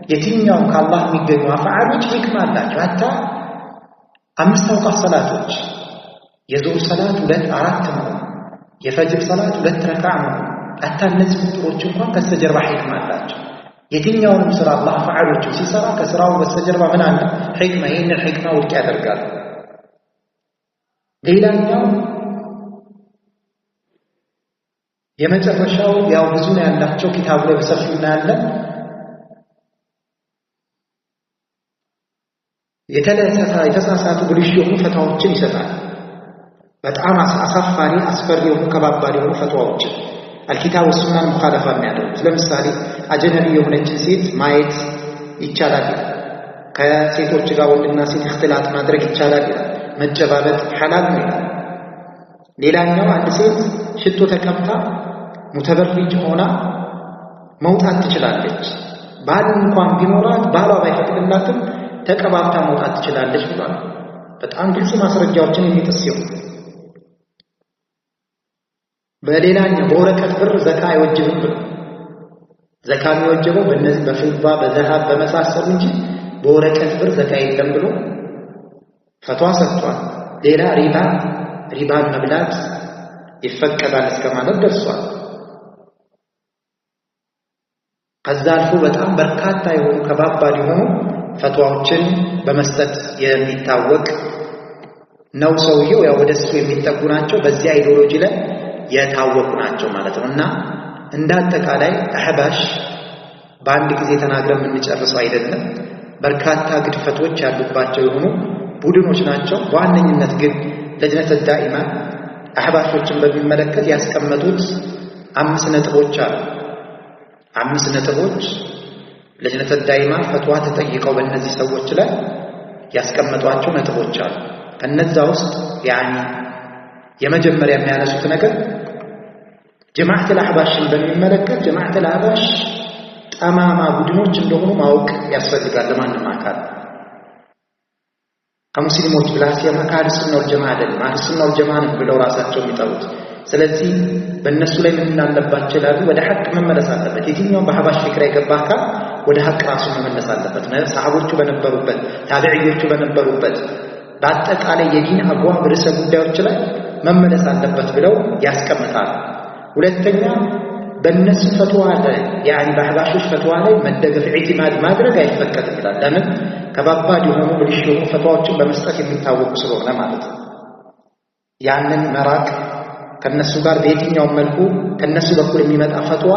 የትኛውም ከአላህ የሚገኙ አፍዓሎች ሕክማ አላቸው። ሐታ 5 አውቃት ሰላቶች የዙሁር ሰላት 2 4 ነው፣ የፈጅር ሰላት 2 ረካዓ ነው። ሐታ እነዚህ ቁጥሮች እንኳን ከስተጀርባ ሕክማ አላቸው። የትኛውንም ስራ አላህ አፍዓሎችን ሲሰራ ከስራው በስተጀርባ ምን አለ? ሕክማ። ይህንን ሕክማ ውድቅ ያደርጋል። ሌላኛው የመጨረሻው ያው ብዙ ነው ያላቸው ኪታቡ ላይ በሰፊው እናያለን። የተሳሳቱ ብልሹ የሆኑ ፈትዋዎችን ይሰጣል። በጣም አሳፋሪ አስፈሪ የሆኑ ከባባድ የሆኑ ፈትዋዎችን አልኪታብ ወሱናን ሙኻለፋ የሚያደርጉት። ለምሳሌ አጀነቢ የሆነችን ሴት ማየት ይቻላል ይላል። ከሴቶች ጋር ወንድና ሴት እክትላጥ ማድረግ ይቻላል ይላል። መጨባበጥ ሐላል ነው ይላል። ሌላኛው አንድ ሴት ሽቶ ተቀብታ ሙተበሪጅ ሆና መውጣት ትችላለች። ባል እንኳን ቢኖራት ባሏ ባይፈቅድላትም ተቀባብታ መውጣት ትችላለች ብሏል። በጣም ግልጽ ማስረጃዎችን የሚጥስ ሲሆን በሌላኛው በወረቀት ብር ዘካ አይወጅብም ብሎ ዘካ የሚወጅበው በእነዚህ በፊዳ በዘሃብ በመሳሰሉ እንጂ በወረቀት ብር ዘካ የለም ብሎ ፈትዋ ሰጥቷል። ሌላ ሪባን መብላት ይፈቀዳል እስከ ማለት ደርሷል። ከዛ አልፎ በጣም በርካታ የሆኑ ከባባድ የሆኑ ፈትዋዎችን በመስጠት የሚታወቅ ነው ሰውየው። ያው ወደሱ የሚጠጉ ናቸው፣ በዚህ ideology ላይ የታወቁ ናቸው ማለት ነው። እና እንደ አጠቃላይ አህባሽ በአንድ ጊዜ ተናግረን የምንጨርሰው አይደለም። በርካታ ግድፈቶች ያሉባቸው የሆኑ ቡድኖች ናቸው። በዋነኝነት ግን ለጅነተ ዳኢማ አህባሾችን በሚመለከት ያስቀመጡት 5 ነጥቦች አሉ። 5 ነጥቦች ለጅነተ ዳኢማ ፈትዋ ተጠይቀው በእነዚህ ሰዎች ላይ ያስቀመጧቸው ነጥቦች አሉ። ከነዛ ውስጥ ያኒ የመጀመሪያ የሚያነሱት ነገር ጀማዓተል አህባሽን በሚመለከት ጀማዓተል አህባሽ ጠማማ ቡድኖች እንደሆኑ ማወቅ ያስፈልጋል ለማንም አካል። ከሙስሊሞች ብላሲያማ ከአህሉ ሱና ወል ጀማዓ አይደለም፣ አህሉ ሱና ወል ጀማዓ ነው ብለው ራሳቸው የሚጠሩት። ስለዚህ በእነሱ ላይ ምን እንዳለባቸው ይላሉ። ወደ ሐቅ መመለስ አለበት። የትኛውም በአህባሽ ፊክራ የገባ አካል ወደ ሐቅ ራሱን መመለስ አለበት። ሰሃቦቹ በነበሩበት፣ ታቢዒዮቹ በነበሩበት በአጠቃላይ የዲን አቋም ርዕሰ ጉዳዮች ላይ መመለስ አለበት ብለው ያስቀምጣሉ። ሁለተኛ በእነሱ ፈትዋ ላይ ያኒ በአህባሾች ፈትዋ ላይ መደገፍ ኢዕቲማድ ማድረግ አይፈቀድም ይላል። ለምን? ከባባድ የሆኑ ብልሹ የሆኑ ፈትዋዎችን በመስጠት የሚታወቁ ስለሆነ ማለት ነው። ያንን መራቅ፣ ከነሱ ጋር በየትኛውም መልኩ ከነሱ በኩል የሚመጣ ፈትዋ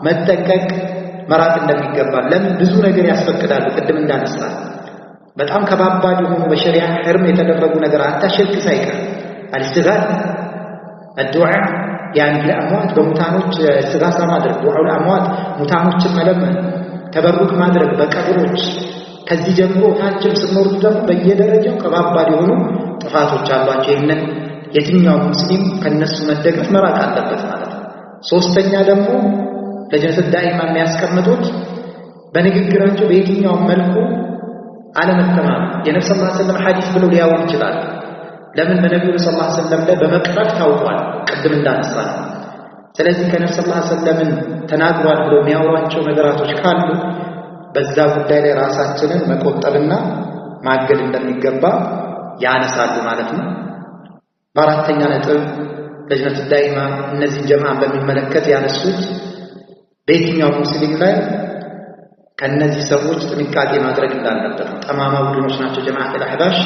መጠንቀቅ መራቅ እንደሚገባ። ለምን? ብዙ ነገር ያስፈቅዳሉ። ቅድም እንዳነሳ በጣም ከባባድ የሆኑ በሸሪዓ ሕርም የተደረጉ ነገር አታ ሽርክ ሳይቀር አልስጋት አዱዓ ያን ለአምዋት በሙታኖች ስጋሳ ማድረግ ዱዓው ለአምዋት ሙታኖችን መለመን ተበሩክ ማድረግ በቀብሮች ከዚህ ጀምሮ ታችም ስንወርድ ደግሞ በየደረጃው ከባባድ የሆኑ ጥፋቶች አሏቸው። ይህንን የትኛው ሙስሊም ከነሱ መደገፍ መራቅ አለበት ማለት ነው። ሶስተኛ ደግሞ ለጅነተ ዳኢማ የሚያስቀምጡት በንግግራቸው በየትኛውም መልኩ አለመተማመን የነብዩ ሰለላሁ ዐለይሂ ወሰለም ሐዲስ ብለው ሊያወሩ ይችላል። ለምን? በነብዩ ሰለላሁ ዐለይሂ ወሰለም ላይ በመቅረብ ታውቋል፣ ቅድም እንዳነሳ ነው። ስለዚህ ከነብዩ ሰለላሁ ዐለይሂ ወሰለም ተናግሯል ብለው የሚያወሯቸው ነገራቶች ካሉ በዛ ጉዳይ ላይ ራሳችንን መቆጠብና ማገድ እንደሚገባ ያነሳሉ ማለት ነው። በአራተኛ ነጥብ ለጅነቱ ዳኢማ እነዚህን ጀማዓን በሚመለከት ያነሱት በየትኛው ሙስሊም ላይ ከነዚህ ሰዎች ጥንቃቄ ማድረግ እንዳለበት ነው። ጠማማ ቡድኖች ናቸው ጀማዓተል አህባሽ።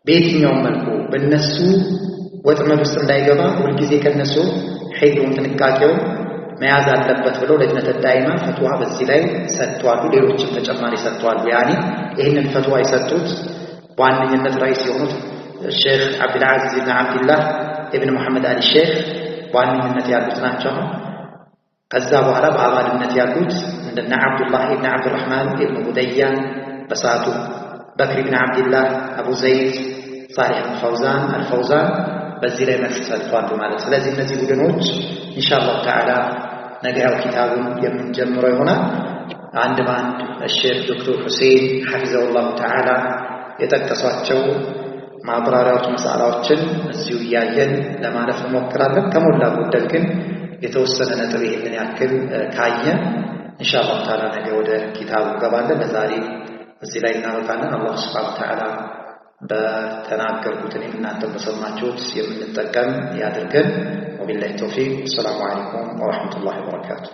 በየትኛውም መልኩ በእነሱ ወጥመድ ውስጥ እንዳይገባ ሁልጊዜ ከነሱ ሒድሩን ጥንቃቄውን መያዝ አለበት ብለው ለጅነተ ዳኢማ ፈትዋ በዚህ ላይ ሰጥተዋል። ሌሎችም ተጨማሪ ሰጥተዋል። ያኒ ይህንን ፈትዋ የሰጡት በዋነኝነት رئيس የሆኑት ሼክ አብዱልዓዚዝ ኢብን አብዱላህ ኢብን መሐመድ አሊ ሼክ በዋነኝነት ያሉት ናቸው። ከዛ በኋላ በአባልነት ያሉት እንደነ ዓብዱላህ ኢብን ዓብዱራህማን ኢብን ቡደያን በሰዓቱ፣ በክር ኢብን ዓብድላህ፣ አቡ ዘይድ፣ ሳሊሕ ብን ፈውዛን አልፈውዛን በዚህ ላይ መልስ ሰጥቷሉ ማለት። ስለዚህ እነዚህ ቡድኖች ኢንሻአላሁ ተዓላ ነገ ያው ኪታቡን የምንጀምረው ይሆናል። አንድ በአንድ ሼክ ዶክተር ሁሴን ሐፊዘሁላሁ ተዓላ የጠቀሷቸው ማብራሪያዎች፣ መሳላዎችን እዚሁ እያየን ለማለፍ እንሞክራለን። ከሞላ ጎደል ግን የተወሰነ ነጥብ ይህንን ያክል ካየን ኢንሻአላሁ ተዓላ ነገ ወደ ኪታቡ እንገባለን። ለዛሬ እዚህ ላይ እናበቃለን። አላህ ሱብሓነሁ ወተዓላ በተናገርኩት እኔም እናንተም በሰማችሁት የምንጠቀም ያድርገን። ወቢላሂ ተውፊቅ። ሰላሙ አለይኩም ወረሕመቱላሂ ወበረካቱ።